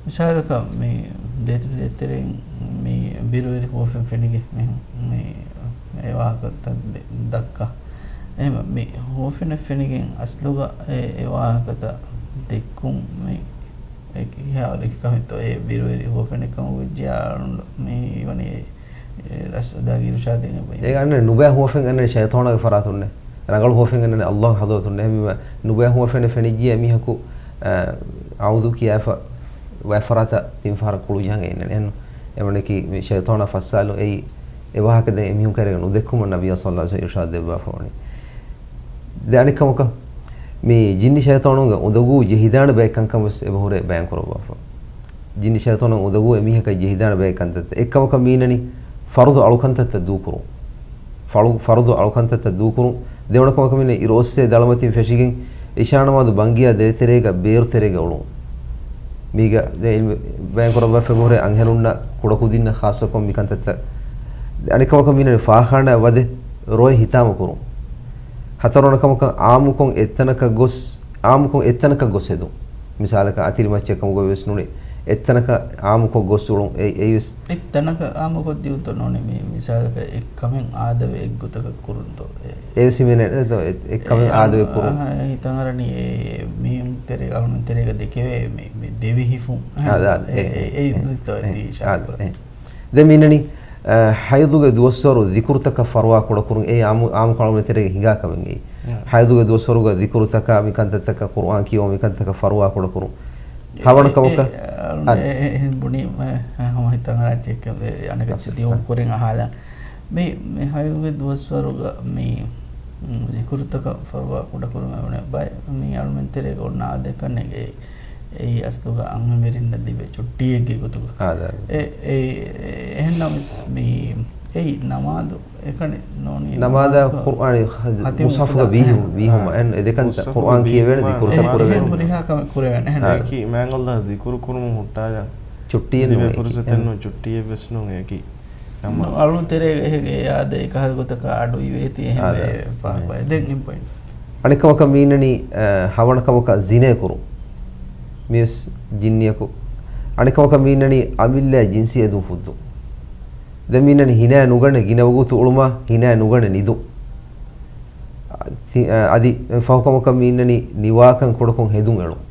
މިސާލަކަށް މި ދޭތެރެ ދޭތެރެއިން މި ބިރުވެރި ހުވަފެން ފެނިގެން މި، މި އެ ވާހަކަތައް ދެ-، ދައްކާ. އެހެން މި ހުވަފެނެއް ފެނިގެން އަސްލުގަ އެ، އެ ވާހަކަތައް ދެއްކުން މި އެކި ހާލަކީ ކަމެއްތޯ އެ ބިރުވެރި ހުވަފެނެއް ކަމަށް ވެއްޖެޔާ އަޅުން މި ވަނީ އެ ރަސް އަދާގެ އިރުޝާދެއް އެބައި. އޭ އަންނަ ނުބައި ހުވަފެން އަންނަ ޝައިޠާނާގެ ފަރާތުންނެ. ރަނގަޅު ހުވަފެން އަންނަ އައްލާހު ޙަޟްރަތުންނެ. އެހެންވީމަ ނުބައި ހުވަފެނެއް ފެނިއްޖިޔާ މީހަކު، އަ، އައޫޛު ކިޔާފަ ވައިފަރާތަށް ތިން ފަހަރަށް ކުޅު ޖަހަން އެއްނަން. އެހެން އެމަނެކީ މި ޝައިޠާނާ ފައްސާލު އެއީ އެ ވާހަކަ ދެން އެމީހުން ކައިރިގަ ނުދެއްކުމަށް ނަބިއްޔާ ޞައްލައްލާހު ޢަލައިހި ވަސައްލަމަ އިރުޝާދު ދެއްވާފަ ވަނީ. ދެ އަނެއްކަމަކަށް މި ޖިންނި ޝައިޠާނުންގެ އުނދަގޫ ޖެހިދާނެ ބައެއް ކަންކަން ވެސް އެބަހުރޭ ބަޔާން ކުރައްވާފަ. ޖިންނި ޝައިޠާނުން އުނދަގޫ އެމީހަކަށް ޖެހިދާނެ ބައެއް ކަންތައްތައް. އެއްކަމަކަށް މީނަނީ ފަރުޟު އަޅުކަންތައްތައް ދޫކުރުން. ފަޅު-، ފަރުޟު އަޅުކަންތައްތައް ދޫކުރުން. ދެވަނަ ކަމަކަށް މީނަ އިރު އޮއްސޭ ދަޅަމަތިން ފެށިގެން އިޝާ ނަމާދު ބަންގިޔާ ދޭތެރޭގަ ބޭރު ތެރޭގަ އުޅުން. މީގަ ދެ އިލްމު ބަޔާން ކުރައްވާފަ އެބަހުރޭ އަންހެނުންނަށް ކުޑަކުދިންނަށް ޚާއްޞަކޮށް މި ކަންތައްތައް. އަނެއްކަމަކަށް މީނަނީ ފާޚާނާ ވަދެ ރޮއެ ހިތާމަ ކުރުން. ހަތަރުވަނަ ކަމަކަށް އާއްމުކޮށް އެއްތަނަކަށް ގޮސް، އާއްމުކޮށް އެއްތަނަކަށް ގޮސް ހެދުން. މިސާލަކަށް އަތިރި މައްޗަށް ކަމުގަ ވެސް ނޫނީ. އެއްތަނަކަށް އާއްމުކޮށް ގޮސް އުޅުން. އެ-، އެއީ ވެސް. އެއްތަނަކަށް އާއްމުކޮށް ދިއުންތޯ ނޫނީ މި މިސާލަކަށް އެއްކަމެއް އާދަވެ އެއްގޮތަކަށް ކުރުންތޯ. އެ-، އެ ވެސް ހިމެނޭ. އެ-، އެ-، އެއްކަމެއް އެ-، އާދަވެ ކުރުން. އަ-، އަ-، ހިތަށް އަރަނީ އެ-، މީހުން ތެރޭ، އަޅުން ތެރޭގަ ދެކެވޭ މި، މި ދެވި ހިފުން. އާ، އާ، އެ-، އެ-، އެ-، އެ-، އެ-، އެ-، އެ-، އެ-، އެ-، އެ-، އެ-، ދެ މީނަނީ، އަ، ޙައިޟުގެ ދުވަސްވަރު ޛިކުރުތަކަށް ފަރުވާ ކުޑަކުރުން އެއީ އާއްމު، އާއްމުކޮށް އަޅުގަނޑުމެން ތެރޭގަ ހިނގާ ކަމެއް އެއީ. އެ. ޙައިޟުގެ ދުވަސްވަރުގަ ޛިކުރުތަކާ މި ކަންތައްތަކަށް ޤުރުއާން ކިޔަވުން މި ކަންތައްތަކަށް ފަރުވާ ކުޑަކުރުން. އެ، ހަވަނަ އެ، ކަމަކަށް، އެ، އަ، އެ، އެ، އެ، ބުނީ، އެ، ހަމަ ހިތަށް އަރާ ޗެކް ކަން އެ، އަނެކަށް އަބްސަ. ދިޔުން ކުރިން އަހާލަން. މި، މި ޙައިޟުގެ ދުވަސްވަރުގަ މި، މް، ޛިކުރުތަކަށް ފަރުވާ ކުޑަކުރުމެވުނެ ބައެއް މި އަޅުމެން ތެރޭގަ އޮންނަ އާދައެއް ކަންނޭނގެ. އެއީ އަސްލުގަ އަންހެންވެރިންނަށް ލިބޭ ޗުއްޓީއެއްގެ ގޮތުގަ. އާދަ. އެ، އެ، އެހެންނަމަވެސް މި، އެއީ ނަމާދު އެކަނި ނޫނީ ނަމާދާ ނަމާދު ޤުރްއާނީ ޚަ-، ހަތިމް މުޞްޙަފުގަ ކުދާ. ބީހު-، އެ. ބީހުމަ. އެ، އެ ދެކަންތައް މުޞްޙަފު ޤުރްއާން ކިޔެވޭނެ، ބީހުމާ. ޛިކުރުތައް އެ، ކުރެވޭނެ. އެހެން ހުރިހާ ކަމެއް ކުރެވޭނެ. އެހެން އާ. އެކީ މާތް ﷲ އަށް ޒިކުރު ކުރުމުން ހުއްޓާލާ ޒިކުރު ކުރުމުން ހުއްޓާލާ. ލިބޭ ފުރުޞަތެއް ނޫން، ޗުއްޓީއެއް ވެސް ނޫން އެކީ. އަޅުން ތެރޭ އެހެން އެ އާދަ އެކަހަލަ ގޮތަކަށް އަޑު އިވޭތީ އެހެން އާދަ. އެ ފާފަ. އެ. ދެން އިން ޕޮއިންޓް. އަނެއްކަމަކަށް މީނަނީ، އަ، ހަވަނަ ކަމަކަށް ޒިނޭ ކުރުން. މިވެސް ޖިންނިއަކު. އަނެއްކަމަކަށް މީނަނީ އަމިއްލަ ޖިންސީ އެދުން ފުއްދުން. ދެން މީނަނީ ހިނާ ނުގަނެ ގިނަ ވަގުތު އުޅުމާ، ހިނާ ނުގަނެ ނިދުން. ތި-، އަ، އަދި ފަހު ކަމަކަށް މީނަނީ ނިވާކަން ކުޑަކޮށް ހެދުން އެޅުން.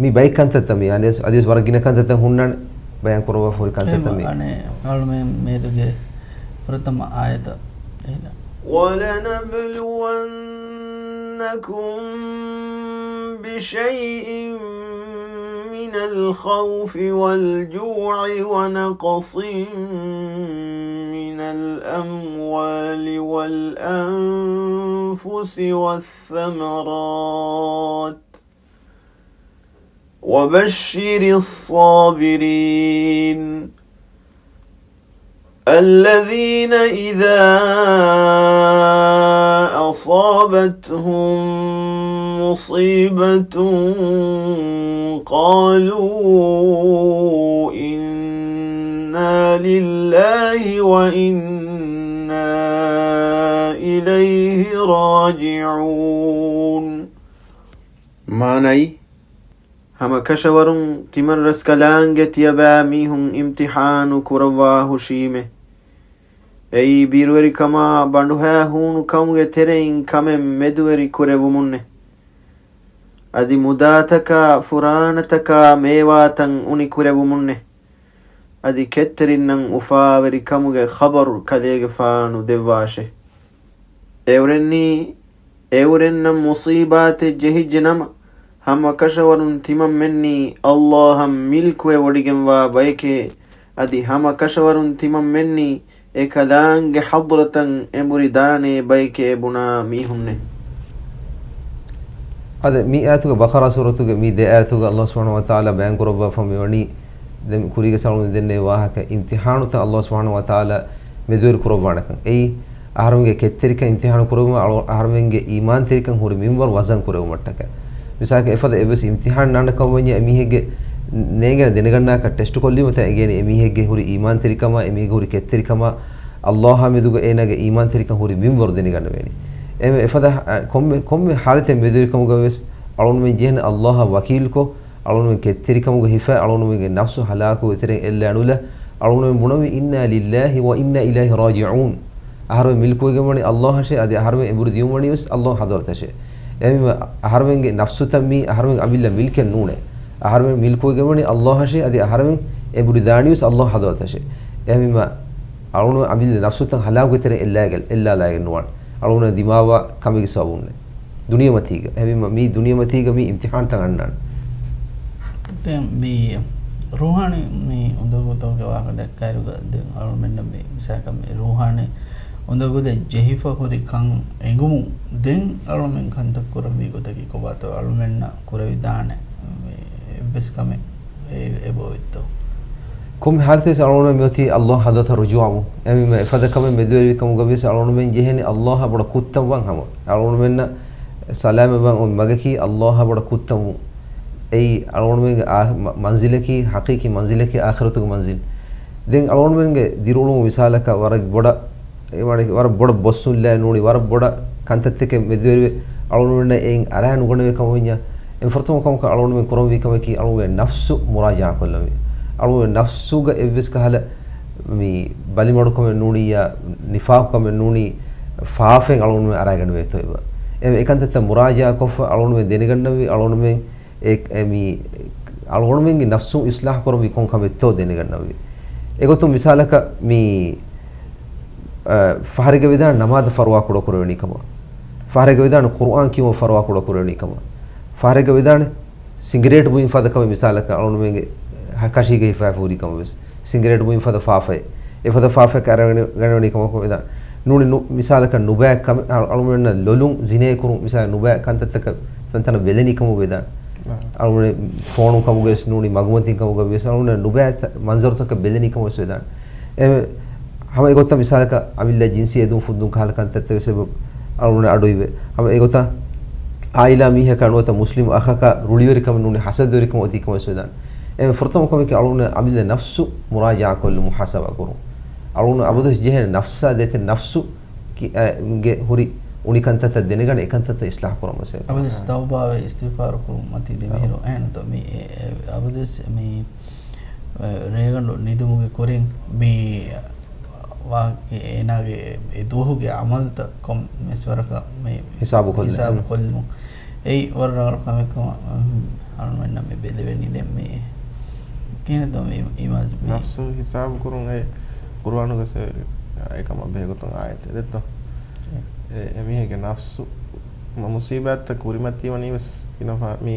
މި ބައެއް ކަންތައްތައް މި އަނެސް އަދިވެސް ވަރަށް ގިނަ ކަންތައްތައް ހުންނާނެ ބަޔާން ކުރައްވާފަ ހުރި ކަންތައްތައް މި. އަނެ އަޅުމެން މޭދުގެ ފުރަތަމަ އާޔަތަށް އެހިލަ. وَلَنَبْلُوَنَّكُم بِشَيْءٍ مِّنَ الْخَوْفِ وَالْجُوعِ وَنَقْصٍ مِّنَ الْأَمْوَالِ وَالْأَنفُسِ وَالثَّمَرَاتِ وَبَشِّرِ الصَّابِرِينَ الَّذِينَ إِذَا أَصَابَتْهُم مُّصِيبَةٌ قَالُوا إِنَّا لِلَّهِ وَإِنَّا إِلَيْهِ رَاجِعُونَ. މާނައީ، ހަމަކަށަވަރުން ތިމަން ރަސްކަލާނގެ ތިޔަބައިމީހުން އިމްތިޙާނު ކުރައްވާ ހުށީމެ. އެއީ ބިރުވެރިކަމާ ބަނޑުހައިހޫނު ކަމުގެ ތެރެއިން ކަމެއް މެދުވެރި ކުރެވުމުންނެ. އަދި މުދާތަކާ ފުރާނަތަކާ މޭވާތައް އުނި ކުރެވުމުންނެ. އަދި ކެތްތެރިންނަށް އުފާވެރި ކަމުގެ ޚަބަރު ކަލޭގެފާނު ދެއްވާށެ. އެއުރެންނީ، އެއުރެންނަށް މުޞީބާތެއް ޖެހިއްޖެ ނަމަ، ހަމަކަށަވަރުން ތިމަންމެންނީ ﷲ އަށް މިލްކުވެވޮޑިގެންވާ ބައެކޭ، އަދި ހަމަކަށަވަރުން ތިމަންމެންނީ އެކަލާނގެ ޙަޟްރަތަށް އެނބުރި ދާނޭ ބައެކޭ ބުނާ މީހުންނޭ. އާދެ، މި އާޔަތުގެ ބަޤަރާ ސޫރަތުގެ މި ދެ އާޔަތުގަ ﷲ ސުބްޙާނަހޫ ވަތަޢާލާ ބަޔާން ކުރައްވާފަ މިވަނީ، ދެން ކުރީގެ ސަޅުން ދެންނެވި ވާހަކަ އިމްތިޙާނުތައް ﷲ ސުބްޙާނަހޫ ވަތަޢާލާ މެދުވެރި ކުރައްވާނެކަން. އެއީ، އަހަރުމެންގެ ކެތްތެރިކަން އިމްތިޙާނު ކުރެވުމަށް އަޅު-، އަހަރުމެންގެ އީމާންތެރިކަން ހުރި މިންވަރު ވަޒަން ކުރެވުމަށްޓަކައި. މިސާލަކަށް އެފަދަ އެއްވެސް އިމްތިޙާން ނާންނަ ކަމަށް ވަންޏާ އެމީހެއްގެ ނޭނގޭނެ ދެނެގަންނާކަށް ޓެސްޓު ކޮށްލީމަތާ އެނގޭނެ އެމީހެއްގެ ހުރި އީމާންތެރިކަމާ، އެމީހެއްގެ ހުރި ކެތްތެރިކަމާ، ﷲ އާ މެދުގަ އޭނާގެ އީމާންތެރިކަން ހުރި މިންވަރު ދެނެގަންނަވޭނެ. އެ އެފަދަ ކޮންމެ، ކޮންމެ ޙާލަތެއް މެދުވެރިކަމުގަ ވެސް އަޅުގަނޑުމެން ޖެހޭނެ ﷲ އާ ވަކީލުކޮށް، އަޅުގަނޑުމެން ކެތްތެރިކަމުގަ ހިފައި، އަޅުގަނޑުމެންގެ ނަފްސު ހަލާކުވެ ތެރެއިން އެއްލާ ނުލާ، އަޅުގަނޑުމެން ބުނަންވީ، إِنَّا لِلَّهِ وَإِنَّا إِلَيْهِ رَاجِعُونَ. އަހަރުމެން މިލްކުވެގެން ވަނީ ﷲ އަށޭ، އަދި އަހަރުމެން އެނބުރި ދިޔުން ވަނީ ވެސް ﷲ ޙަޟްރަތަށޭ. އެހެންވީމަ އަހަރުމެންގެ ނަފްސުތައް މީ އަހަރުމެން އަމިއްލަ މިލްކެއް ނޫނޭ. އަހަރެމެން މިލްކުވެގެންވަނީ ﷲ އަށޭ، އަދި އަހަރެމެން އެ ބުޑި ދާނީވެސް ﷲ ޙަޟްރަތަށޭ. އެހެންވީމަ، އަޅުގަނޑު އަމިއްލަ ނަފްސުތައް ހަލާކުގެ ތެރެއިން އެއްލާގެ، އެއްލާލާގެން ނުވާނެ. އަޅުގަނޑު ދިމާވާ ކަމެއްގެ ސަބަބުންނޭ. ދުނިޔެމަތީގަ. އެހެންވީމަ، މީ ދުނިޔެމަތީގަ މީ އިމްތިޙާންތައް އަންނާނެ. ދެން މި ރޫޙާނީ މި އުނދަގޫތަކުގެ ވާހަކަ ދައްކާއިރުގަ، ދެން އަޅުމެންނަށް މި މިސާލަކަށް މި ރޫޙާނީ އުނދަގޫތައް ޖެހިފަ ހުރި ކަން އެނގުމުން ދެން އަޅުމެން ކަންތައް ކުރަންވީ ގޮތަކީ ކޮބާތޯ؟ އަޅުމެންނަށް ކުރެވިދާނެ މި އެއްވެސް ކަމެއް އެ-، އެބައޮތްތޯ؟ ކޮންމެ ޙާލަތެއްވެސް އަޅުގަނޑުމެން މިއޮތީ ﷲ ޙަޟްރަތަށް ރުޖޫޢަވުން. އެހެންވީމަ، އެފަދަ ކަމެއް މެދުވެރިވި ކަމުގަވިޔަސް އަޅުގަނޑުމެން ޖެހޭނީ ﷲ އަށް ބޮޑަށް ކުއްތަންވާން ހަމަ. އަޅުގަނޑުމެންނަށް ސަލާމަތްވާން އޮތް މަގަކީ ﷲ އަށް ބޮޑަށް ކުއްތަންވުން. އެއީ އަޅުގަނޑުމެންގެ އާ-، މަ-، މަންޒިލަކީ، ޙަޤީޤީ މަންޒިލަކީ އާޚިރަތުގެ މަންޒިލް. ދެން އަޅުގަނޑުމެންގެ ދިރިއުޅުމުގެ މިސާލަކަށް ވަރަށް ބޮޑަށް އެ ވަރަށް، ވަރަށް ބޮޑަށް ބޮއްސުން ލާ ނޫނީ، ވަރަށް ބޮޑަށް ކަންތައްތަކެއް މެދުވެރިވެ، އަޅުގަނޑުމެންނަށް އެއިން އަރާ ނުގަނެވޭ ކަމަށް ވިންޏާ، އެ ފުރަތަމަ ކަމަކަށް އަޅުގަނޑުމެން ކުރަންވީ ކަމަކީ، އަޅުގަނޑުގެ ނަފްސު މުރާޖަޢާ ކޮށްލަންވީ. އަޅުގަނޑުގެ ނަފްސުގަ އެއްވެސް ކަހަލަ މި ބަލިމަޑުކަމެއް ނޫނިއްޔާ، ނިފާޤުކަމެއް ނޫނީ، ފާފައެއް އަޅުގަނޑުމެން އަރާގަނެވޭތޯ އެބަ. އެ، އެ ކަންތައްތައް މުރާޖަޢާ ކޮށްފަ އަޅުގަނޑުމެން ދެނެގަންނަންވީ، އަޅުގަނޑުމެން އެ، އެ، މި، އަޅުގަނޑުމެންގެ ނަފްސު އިޞްލާޙް ކުރަންވީ ކޮން ކަމެއްތޯ ދެނެގަންނަންވީ. އެގޮތުން މިސާލަކަށް މި، އަ، ފަހަރެއްގަ ވެދާނެ ނަމާދަށް ފަރުވާ ކުޑަކުރެވެނީ ކަމަށް. ފަހަރެއްގަ ވެދާނެ ޤުރުއާން ކިޔުމަށް ފަރުވާ ކުޑަކުރެވެނީ ކަމަށް. ފަހަރެއްގަ ވެދާނެ ސިނގިރޭޓް ބުއިން ފަދަ ކަމެއް މިސާލަކަށް އަޅުގަނޑުމެންގެ ކަށީގަ ހިފާފަ ހުރި ކަމަށް ވެސް. ސިނގިރޭޓް ބުއިން ފަދަ ފާފައެއް. އެފަދަ ފާފައެއް އަރަގަނެވެނީ ކަމަކަށް ވެދާނެ. ނޫނީ ނު-، މިސާލަކަށް ނުބައި ކަމެއް އަ-، އަޅުގަނޑުމެންނަށް ލޮލުން ޒިނޭ ކުރުން މިސާލަކަށް ނުބައި ކަންތައްތަކަށް ތަންތަނަށް ބެލެނީ ކަމަށް ވެދާނެ. އަ. އަޅުގަނޑު ފޯނު ކަމުގަވެސް ނޫނީ މަގުމަތިން ކަމުގަވެސް އަޅުގަނޑު ނުބައި ތަ-، މަންޒަރުތަކަށް ބެލެނީ ކަމަށް ވެސް ވެދާނެ. އެ ހަމަ އެގޮތަށް މިސާލަކަށް އަމިއްލަ ޖިންސީ އެދުން ފުއްދުން ކަހަލަ ކަންތައްތައް ވެސް އެބަ އަޅުގަނޑު އަޑުއިވޭ. ހަމަ އެގޮތަށް އާއިލާ މީހަކާ ނުވަތަ މުސްލިމް އަޚަކާ ރުޅިވެރިކަމެއް ނޫނީ ހަސަދަވެރިކަމެއް އޮތީ ކަމަށް ވެސް ވެދާނެ. އެ ފުރަތަމަ ކަމަކީ އަޅުގަނޑު އަމިއްލަ ނަފްސު މުރާޖަޢާ ކޮށްލުމު މުޙާސަބާ ކުރުން. އަޅުގަނޑު އަބަދުވެސް ޖެހޭނެ ނަފްސާ ދޭތެ ނަފްސު ކި-، އަ، ގެ ހުރި އުނި ކަންތައްތައް ދެނެގަނެ އެ ކަންތައްތައް އިޞްލާޙް ކުރަން ވެސް. އަބަދުވެސް ތައުބާވެ އިސްތިޣްފާރު ކުރުން މަތީ ދެމިހިރު. އެހެންތޯ މި އެ، އެ، އަބަދުވެސް މި، އެ، ރޭގަނޑު ނިދުމުގެ ކުރިން މި ވާ-، އޭނާގެ އެ ދުވަހުގެ ޢަމަލުތައް ކޮންމެސް ވަރަކަށް މި ހިސާބު ކޮށްލި. ހިސާބު ކޮށްލުމުން. އެއީ ވަރަށް ރަނގަޅު ކަމެއް ކަމަށް އަޅުމެންނަށް މި ބެލެވެނީ ދެން މި ކިހިނެއްތޯ މި އިމާޒް މި. ނަފްސު ހިސާބު ކުރުން އެ ޤުރުއާނުގަ އެކަމަށް ބެހޭގޮތުން އާޔަތެއް ދެއްތޯ؟ އެ، އެމީހެއްގެ ނަފްސު މަ-، މުޞީބާތްތައް ކުރިމަތީ ވަނީ ވެސް ގިނަ ފަ-، މި،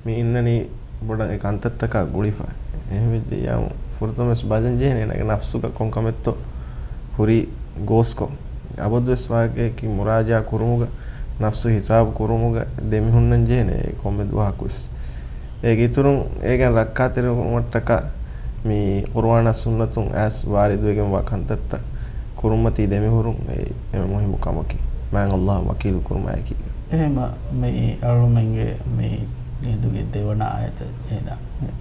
މި އިންނަނީ ބޮޑަށް އެ ކަންތައްތަކާ ގުޅިފަ. އެހެންވެއްޖެއްޔާމު ފުރަތަމަވެސް ބަލަން ޖެހޭނެ އޭނާގެ ނަފްސުގަ ކޮން ކަމެއްތޯ ހުރީ ގޯސްކޮށް. އަބަދުވެސް ވާހަކައަކީ މުރާޖަޢާ ކުރުމުގަ، ނަފްސު ހިސާބު ކުރުމުގަ ދެމިހުންނަން ޖެހޭނެ އެ ކޮންމެ ދުވަހަކުވެސް. އޭގެ އިތުރުން އޭގެން ރައްކާތެރިވުމަށްޓަކާ މި ޤުރުއާނާ ސުންނަތުން އައިސް ވާރިދުވެގެންވާ ކަންތައްތައް ކުރުންމަތީ ދެމިހުރުން އެ އެންމެ މުހިއްމު ކަމަކީ. މާތް ﷲ ވަކީލު ކުރުމާއެކީގަ. އެހެންމަ މި އަޅުމެންގެ މި ހިނދުގެ ދެވަނަ އާޔަތަށް އެދާނެ.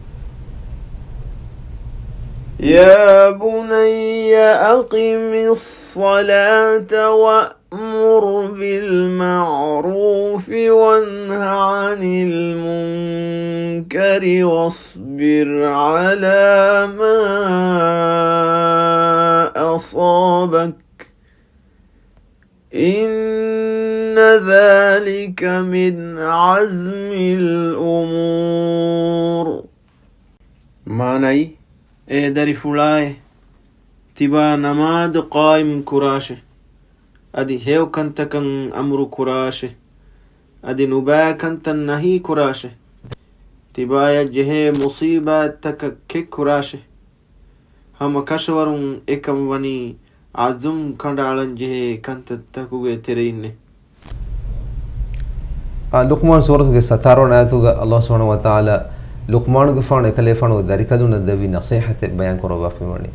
يا بني أقم الصلاة وأمر بالمعروف وانه عن المنكر واصبر على ما أصابك إن ذلك من عزم الأمور. މާނައީ، އޭ ދަރިފުޅާއޭ، ތިބާ ނަމާދު ޤާއިމް ކުރާށޭ، އަދި ހެޔޮ ކަންތަކަށް އަމުރު ކުރާށޭ، އަދި ނުބައި ކަންތައް ނަހީ ކުރާށޭ. ތިބާޔަށް ޖެހޭ މުޞީބާތްތަކަށް ކެތް ކުރާށޭ. ހަމަ ކަށަވަރުން އެކަން ވަނީ އަޒުމް ކަނޑައަޅަން ޖެހޭ ކަންތައްތަކުގެ ތެރެއިންނޭ. އާ، ލުޤްމާން ސޫރަތުގެ ސަތާރަ ވަނަ އާޔަތުގަ ﷲ ސުބްޙާނަހޫ ވަތަޢާލާ ލުޤްމާނުގެފާނު އެކަލޭފާނުގެ ދަރިކަލުންނަށް ދެއްވި ނަޞޭޙަތެއް ބަޔާން ކުރައްވާފައިވަނީ.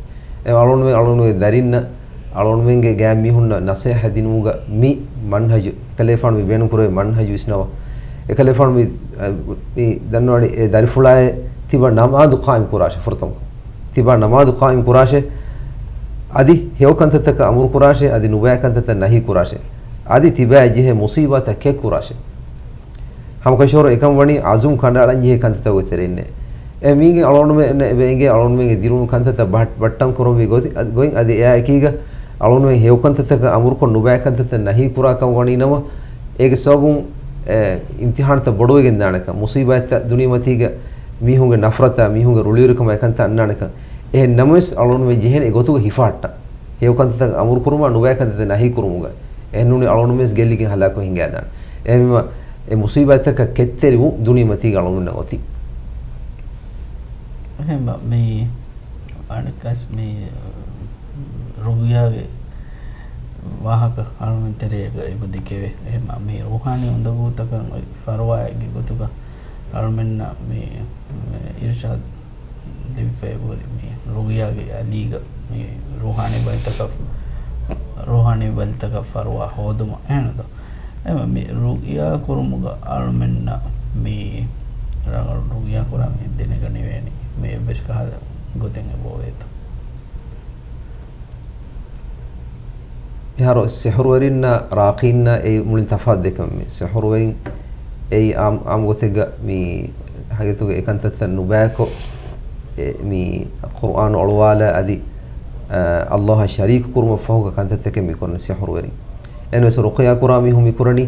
އެ އަޅުގަނޑުމެން އަޅުގަނޑުގެ ދަރިންނަށް އަޅުގަނޑުމެންގެ ގާތް މީހުންނަށް ނަޞޭޙަތް ދިނުމުގަ މި މަންހަޖު، އެކަލޭފާނު މި ބޭނުން ކުރެވޭ މަންހަޖު ވިސްނަވާ. އެކަލޭފާނު މި، އަ، މި ދަންނަވަނީ އެ ދަރިފުޅާއޭ ތިބާ ނަމާދު ޤާއިމް ކުރާށޭ ފުރަތަމަ. ތިބާ ނަމާދު ޤާއިމް ކުރާށޭ. އަދި ހެޔޮ ކަންތައްތަކަށް އަމުރު ކުރާށޭ، އަދި ނުބައި ކަންތައްތައް ނަހީ ކުރާށޭ. އަދި ތިބާޔަށް ޖެހޭ މުޞީބާތައް ކެތް ކުރާށޭ. ހަމަކަށަވަރު އެކަން ވަނީ އަޒުމް ކަނޑައަޅަން ޖެހޭ ކަންތައްތަކުގެ ތެރެއިންނޭ. އެ މީގެ އަޅުގަނޑުމެން އެބަ އެނގޭ އަޅުގަނޑުމެންގެ ދިރިއުޅުން ކަންތައްތައް ބަހަ-، ބައްޓަން ކުރަންވީ ގޮތި-، ގޮތް އަދި އެއާ އެކީގަ އަޅުގަނޑުމެން ހެޔޮ ކަންތައްތަކަށް އަމުރުކޮށް ނުބައި ކަންތައްތައް ނަހީ ކުރާ ކަމަށް ވަނީ ނަމަ، އޭގެ ސަބަބުން، އެ، އިމްތިޙާންތައް ބޮޑުވެގެން ދާނެކަން، މުޞީބާތްތައް ދުނިޔެމަތީގަ މީހުންގެ ނަފްރަތާ، މީހުންގެ ރުޅިއުރިކަމާ އެކަންތައް އަންނާނެކަން. އެހެން ނަމަވެސް އަޅުގަނޑުމެން ޖެހޭނެ އެގޮތުގަ ހިފަހައްޓަން. ހެޔޮ ކަންތައްތައް އަމުރުކުރުމާ ނުބައި ކަންތައްތައް ނަހީކުރުމުގަ. އެހެންނޫނީ އަޅުގަނޑުމެންވެސް ގެއްލިގެން ހަލާކުވެ ހިނގާދާނެ. އެހެންވީމަ އެ މުސީބާތްތަކަށް ކެތްތެރިވުން ދުނިޔެމަތީގަ އަޅުގަނޑުމެންނަށް އޮތީ. އެހެންވީމަ މި އަނެއްކާސް މި ރުގިޔާގެ ވާހަކަ އަޅުމެން ތެރޭގަ އެބަ ދެކެވޭ. އެހެންވީމަ މި ރޫޙާނީ އުނދަގޫތަކަށް އޮތް ފަރުވާއެއްގެ ގޮތުގަ އަޅުމެންނަށް މި އިރުޝާދު ލިބިފައި އެބަހުރި މި ރުގިޔާގެ އަލީގަ މި ރޫޙާނީ ބަލިތަކަށް، ރޫޙާނީ ބަލިތަކަށް ފަރުވާ ހޯދުމަށް އެހެންތޯ. އެހެންވީމަ މި ރުގިޔާ ކުރުމުގަ އަޅުމެންނަށް މި ރަނގަޅު ރުގިޔާ ކުރާ މީހެއް ދެނެގަނެވޭނީ މި އެއްވެސް ކަހަލަ ގޮތެއް އެބައޮވޭތޯ. އެހާރު ސިޙުރުވެރިންނާ ރާޤީންނާ އެއީ މުޅިން ތަފާތު ދެކެވެން. މި ސިޙުރުވެރިން އެއީ އާ-، އާއްމު ގޮތެއްގަ މި ހަގީގަތުގަ އެ ކަންތައްތައް ނުބަޔަކޮށް، އެ، މި ޤުރްއާނު އޮޅުވާލާ އަދި، އަ، ﷲ އަށް ޝަރީކު ކުރުމަށް ފަހުގަ ކަންތައްތަކެއް މި ކުރަނީ ސިޙުރުވެރިން. އެހެންވެސް ރުޤިޔާ ކުރާ މީހުން މި ކުރަނީ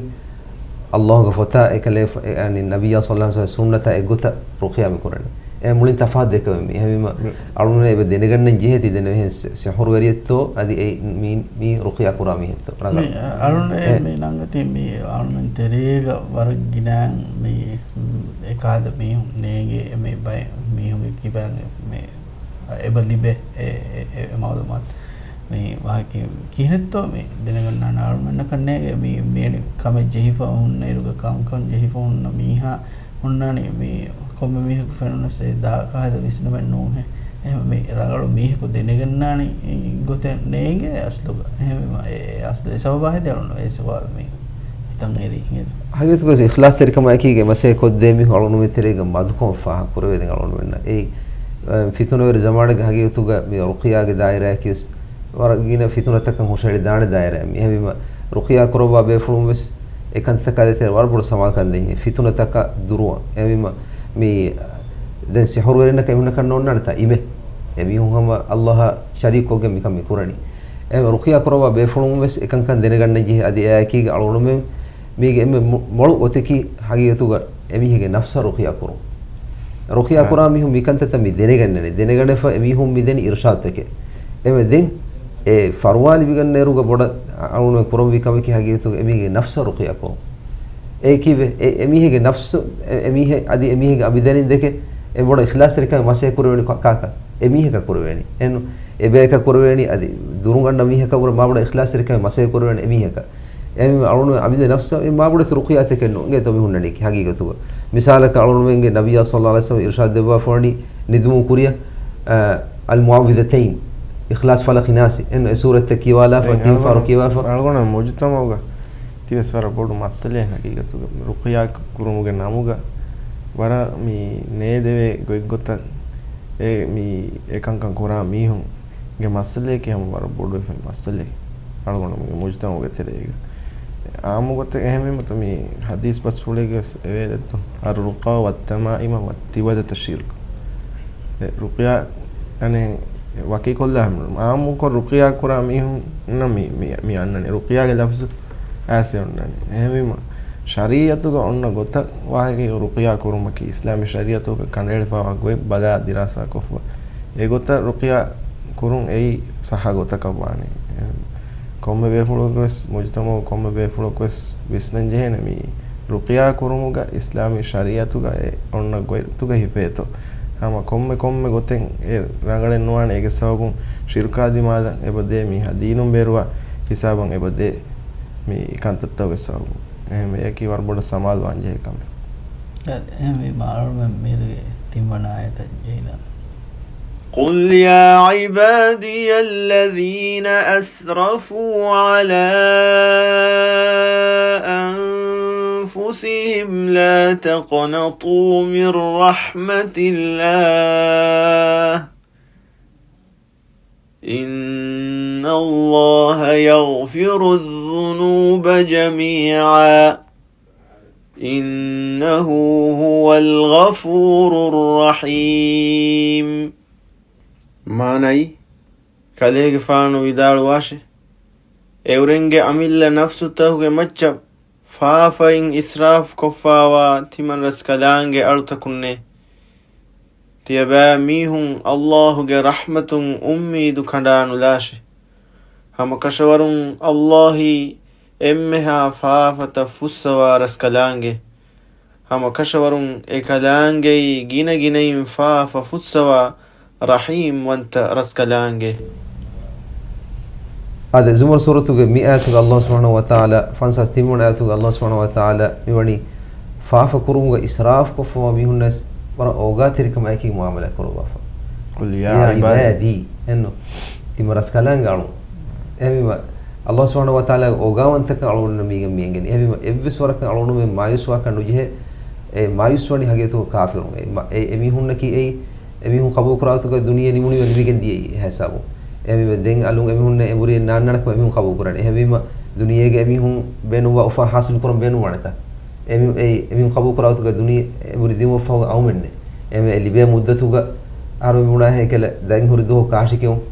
ﷲ ގެ ފޮތާ އެކަލޭ، އެ، އަނި ނަބިއްޔާ ޞައްލަﷲ ޢަލައިހި ވަސައްލަމް ސުންނަތާ އެއްގޮތަށް ރުޤިޔާ މި ކުރަނީ. އެ މުޅިން ތަފާތު ދެކެވެން މި. އެހެންވީމަ މި އަޅުގަނޑުމެން އެބަ ދެނެގަންނަން ޖެހޭތީ ދެންނެވިހެން ސި-، ސިޙުރުވެރިއެއްތޯ އަދި އެ މީ، މީ ރުޤިޔާ ކުރާ މީހެއްތޯ ރަނގަޅު. މި އަޅުގަނޑު އެ އެ މި ނަންގަތީ މި އަޅުގަނޑުމެން ތެރޭގަ ވަރަށް ގިނައިން މި، މް، އެކަހަލަ މީހުން ނޭނގޭ އެ މި ބައެއް މީހުންގެ ކިބައިން މި އެބަ ލިބޭ އެ، އެ، އެ، އެ މަޢުލޫމާތު. މި ވާހަކަ ކިހިނެއްތޯ މި ދެނެގަންނާނެ އަޅުގަނޑަކަށް ނޭނގެ މި، މި ކަމެއް ޖެހިފަ ހުންނަ އިރުގަ ކަންކަން ޖެހިފަ ހުންނަ މީހާ ހުންނާނީ މި ކޮންމެ މީހަކު ފެނުނަސް އެ ދާ ކަހަލަ ވިސްނުމެއް ނޫންހޭ. އެހެން މި ރަނގަޅު މީހަކު ދެނެގަންނާނީ ގޮތެއް ނޭނގެ އަސްލުގަ. އެހެންވީމަ އެ، އެ އަސްލު އެ ސަބަބާ ހެދި އަޅުން އެ ސުވާލު މި ހިތަށް އެރީ. ހަގީގަތުގަ އިޚްލާޞްތެރިކަމާއެކީގަ މަސައްކަތް ކޮށްދޭ މީހުން އަޅުގަނޑުމެން ތެރޭގަ މަދުކަމަށް ފާހަގަ ކުރެވޭ ދެން އަޅުގަނޑުމެންނަށް. އެއީ، އަ، ފިތުނަވެރި ޒަމާނެއްގަ ހަގީގަތުގަ މި ރުޤިޔާގެ ދާއިރާއަކީ ވެސް ވަރަށް ގިނަ ފިތުނަތަކަށް ހުށަހެޅިދާނެ ދާއިރާއެއް މީ. އެހެންވީމަ ރުޤިޔާ ކުރައްވާ ބޭފުޅުން ވެސް އެ ކަންތަކާ ދޭތެރޭ ވަރަށް ބޮޑު ސަމާލުކަން ދޭން. ފިތުނަތަކަށް ދުރުވަން. އެހެންވީމަ މި ދެން ސިޙުރުވެރިންނަކަށް އެމީހުންނަކަށް ނޯންނާނެތާ އިމެ. އެމީހުން ހަމަ ﷲ އަށް ޝަރީކުކޮށްގެން މިކަން މި ކުރަނީ. އެހެން ރުޤިޔާ ކުރައްވާ ބޭފުޅުން ވެސް އެކަންކަން ދެނެގަންނަން ޖެހޭ. އަދި އެއާއެކީގަ އަޅުގަނޑުމެން މީގެ އެންމެ މޮ-، މޮޅު ގޮތަކީ ހަގީގަތުގަ އެމީހެއްގެ ނަފްސަށް ރުޤިޔާ ކުރުން. ރުޤިޔާ ކުރާ މީހުން މިކަންތައްތައް މި ދެނެގަންނަނީ. ދެނެގަނެފަ އެމީހުން މި ދެނީ އިރުޝާދުތަކެއް. އެމެ ދެން އެ ފަރުވާ ލިބިގަންނައިރުގަ ބޮޑަށް އަޅުގަނޑުމެން ކުރަންވީ ކަމަކީ ހަގީގަތުގަ އެމީހެއްގެ ނަފްސަށް ރުޤިޔާ ކުރުން. އެ ކީއްވެ؟ އެ، އެމީހެއްގެ ނަފްސު، އެ، އެމީހެއް އަދި އެމީހެއްގެ އަނބިދަނީން ދެކެ އެ ބޮޑަށް އިޚްލާޞްތެރިކަމެއް މަސައްކަތް ކުރެވޭނީ ކާ-، ކާކަށް؟ އެމީހަކަށް ކުރެވޭނީ. އެން އެބަޔަކަށް ކުރެވޭނީ އަދި ދުރުން އަންނަ މީހަކަށް ވުރެ މާބޮޑަށް އިޚްލާޞްތެރިކަމެއް މަސައްކަތް ކުރެވޭނީ އެމީހަކަށް. އެހެންވީމަ އަޅުގަނޑު އަމިއްލަ ނަފްސަށް އެ މާބޮޑެތި ރުޤިޔާތަކެއް ނޫން. އެނގޭތޯ މި ހުންނަނީކީ ހަގީގަތުގަ؟ މިސާލަކަށް އަޅުގަނޑުމެންގެ ނަބިއްޔާ ޞައްލަﷲ ޢަލައިހި ވަސައްލަމަ އިރުޝާދު ދެއްވާފަވަނީ ނިދުމުން ކުރިއަށް، އަ، އަލްމުޢައްވިޛަތައިން، އިޚްލާޞް، ފަލަޤި، ނާސި، އެން އެ ސޫރަތްތައް ކިޔަވާލާފަ، ތިން ފަހަރު ކިޔަވާފަ. އަޅުގަނޑު މުޖުތަމަޢުގަ ތިވެސް ވަރަށް ބޮޑު މައްސަލައެއް ހަގީގަތުގަ. ރުޤިޔާ ކުރުމުގެ ނަމުގަ ވަރަށް މި ނޭދެވޭ ގޮތްގޮތަށް އެ މި އެކަންކަން ކުރާ މީހުންގެ މައްސަލައަކީ ހަމަ ވަރަށް ބޮޑުވެފައި މައްސަލައެއް އަޅުގަނޑުމެންގެ މުޖުތަމަޢުގެ ތެރޭގަ. އާއްމު ގޮތެއް އެހެންވީމަތަ މި ޙަދީޘް ބަސްފުޅެއްގަ ވެސް އެވޭ ދެއްތޯ، الرقى والتمائم والتوذة شرك. އެ ރުޤިޔާ އަނެއް ވަކިކޮށްލާ ހަމަ އާއްމުކޮށް ރުޤިޔާ ކުރާ މީހުންނަށް މި، މި، މި އަންނަނީ. ރުޤިޔާގެ ލަފްޒު އައިސް އޮންނާނެ. އެހެންވީމަ، ޝަރީޢަތުގަ އޮންނަ ގޮތަށް ވާހަކަ ރުޤިޔާ ކުރުމަކީ، އިސްލާމީ ޝަރީޢަތުގަ ކަނޑައެޅިފައިވާ ގޮތް ބަލާ ދިރާސާކޮށްފަ، އެގޮތަށް ރުޤިޔާ ކުރުން އެއީ ޞައްޙަ ގޮތަކަށް ވާނެ. ކޮންމެ ބޭފުޅަކު ވެސް، މުޖުތަމަޢު ކޮންމެ ބޭފުޅަކު ވެސް ވިސްނަން ޖެހޭނެ މި ރުޤިޔާ ކުރުމުގަ އިސްލާމީ ޝަރީޢަތުގަ އެ އޮންނަ ގޮތުގަ ހިފޭތޯ. ހަމަ ކޮންމެ ކޮންމެ ގޮތެއް އެ ރަނގަޅެއް ނުވާނެ، އޭގެ ސަބަބުން ޝިރުކާ ދިމާލަށް އެބަދޭ މީހާ ދީނުން ބޭރުވާ ހިސާބަށް އެބަދޭ މި ކަންތައްތައް ވެސް ސަބަބުން. އެހެންވެ، އެއަކީ ވަރަށް ބޮޑަށް ސަމާލުވާން ޖެހޭ ކަމެއް. އެހެންވީމަ އަޅުމެން މިއަދުގެ ތިންވަނަ އާޔަތަށް ޖެހިލާނަން. قل يا عبادي الذين أسرفوا على أنفسهم لا تقنطوا من رحمة الله إن الله يغفر الذنوب جميعا إنه هو الغفور الرحيم. މާނައީ، ކަލޭގެފާނު ވިދާޅުވާށެ، އެއުރެންގެ އަމިއްލަ ނަފްސުތަކުގެ މައްޗަށް ފާފައިން އިސްރާފް ކޮށްފާވާ ތިމަންރަސްކަލާނގެ އަޅުތަކުންނޭ. ތިޔަބައިމީހުން އައްލާހުގެ ރަޙްމަތުން އުއްމީދު ކަނޑާނުލާށޭ. ހަމަކަށަވަރުން އައްލާހީ އެންމެހާ ފާފަތައް ފުއްސަވާ ރަސްކަލާނގެ. ހަމަކަށަވަރުން އެކަލާނގެއީ ގިނަގިނައިން ފާފަ ފުއްސަވާ ރަޙީމްވަންތަ ރަސްކަލާނގެ. އާދެ، ޒުމަރު ސޫރަތުގެ މި އާޔަތުގަ އައްލާހު ސުބްޙާނަހޫ ވަތަޢާލާ، ފަންސާސް ތިން ވަނަ އާޔަތުގަ އައްލާހު ސުބްޙާނަހޫ ވަތަޢާލާ މިވަނީ ފާފަ ކުރުމުގަ އިސްރާފް ކޮށްފަވާ މީހުންނަސް ވަރަށް އޯގާތެރިކަމާއެކީ މުޢާމަލާ ކުރައްވާފަ. قل يا ޔާ عبادي. ޢިބާދީ، އެންނު. ތިމަ ރަސްކަލާނގެ އަޅުން. އެހެންވީމަ، އައްލާހު ސުބްޙާނަހޫ ވަތަޢާލާގެ އޯގާވަންތަކަން އަޅުގަނޑު މީގެން މި އެނގެނީ. އެހެންވީމަ، އެއްވެސް ވަރަކަށް އަޅުގަނޑުމެން މާޔޫސްވާކަށް ނުޖެހޭ. އެ މާޔޫސްވަނީ ހަގީގަތުގަ ކާފިރުން. އެ މަ-، އެ، އެމީހުންނަކީ އެއީ، އެމީހުން ޤަބޫލުކުރާ ގޮތުގަ ދުނިޔެ ނިމުނީމަ ނިމިގެން ދިޔައީ އެހާސާބުން. އެހެންވީމަ، ދެން އަލުން އެމީހުންނަށް އެނބުރި ނާންނާނެ ކަމަށް އެމީހުން ޤަބޫލުކުރާނެ. އެހެންވީމަ، ދުނިޔޭގަ އެމީހުން ބޭނުންވާ އުފާ ޙާޞިލު ކުރަން ބޭނުންވާނެތަ؟ އެމީ-، އެ، އެމީހުން ޤަބޫލުކުރާ ގޮތުގަ ދުނިޔެ އެނބުރި ދިއުމަށްފަހު އައުމެއްނެ. އެމެ އެ ލިބޭ މުއްދަތުގަ އަހަރު މި ބުނާހޭ ކަލަ ދަތް ހުރި ދުވަހު ކާށި ކެއުން.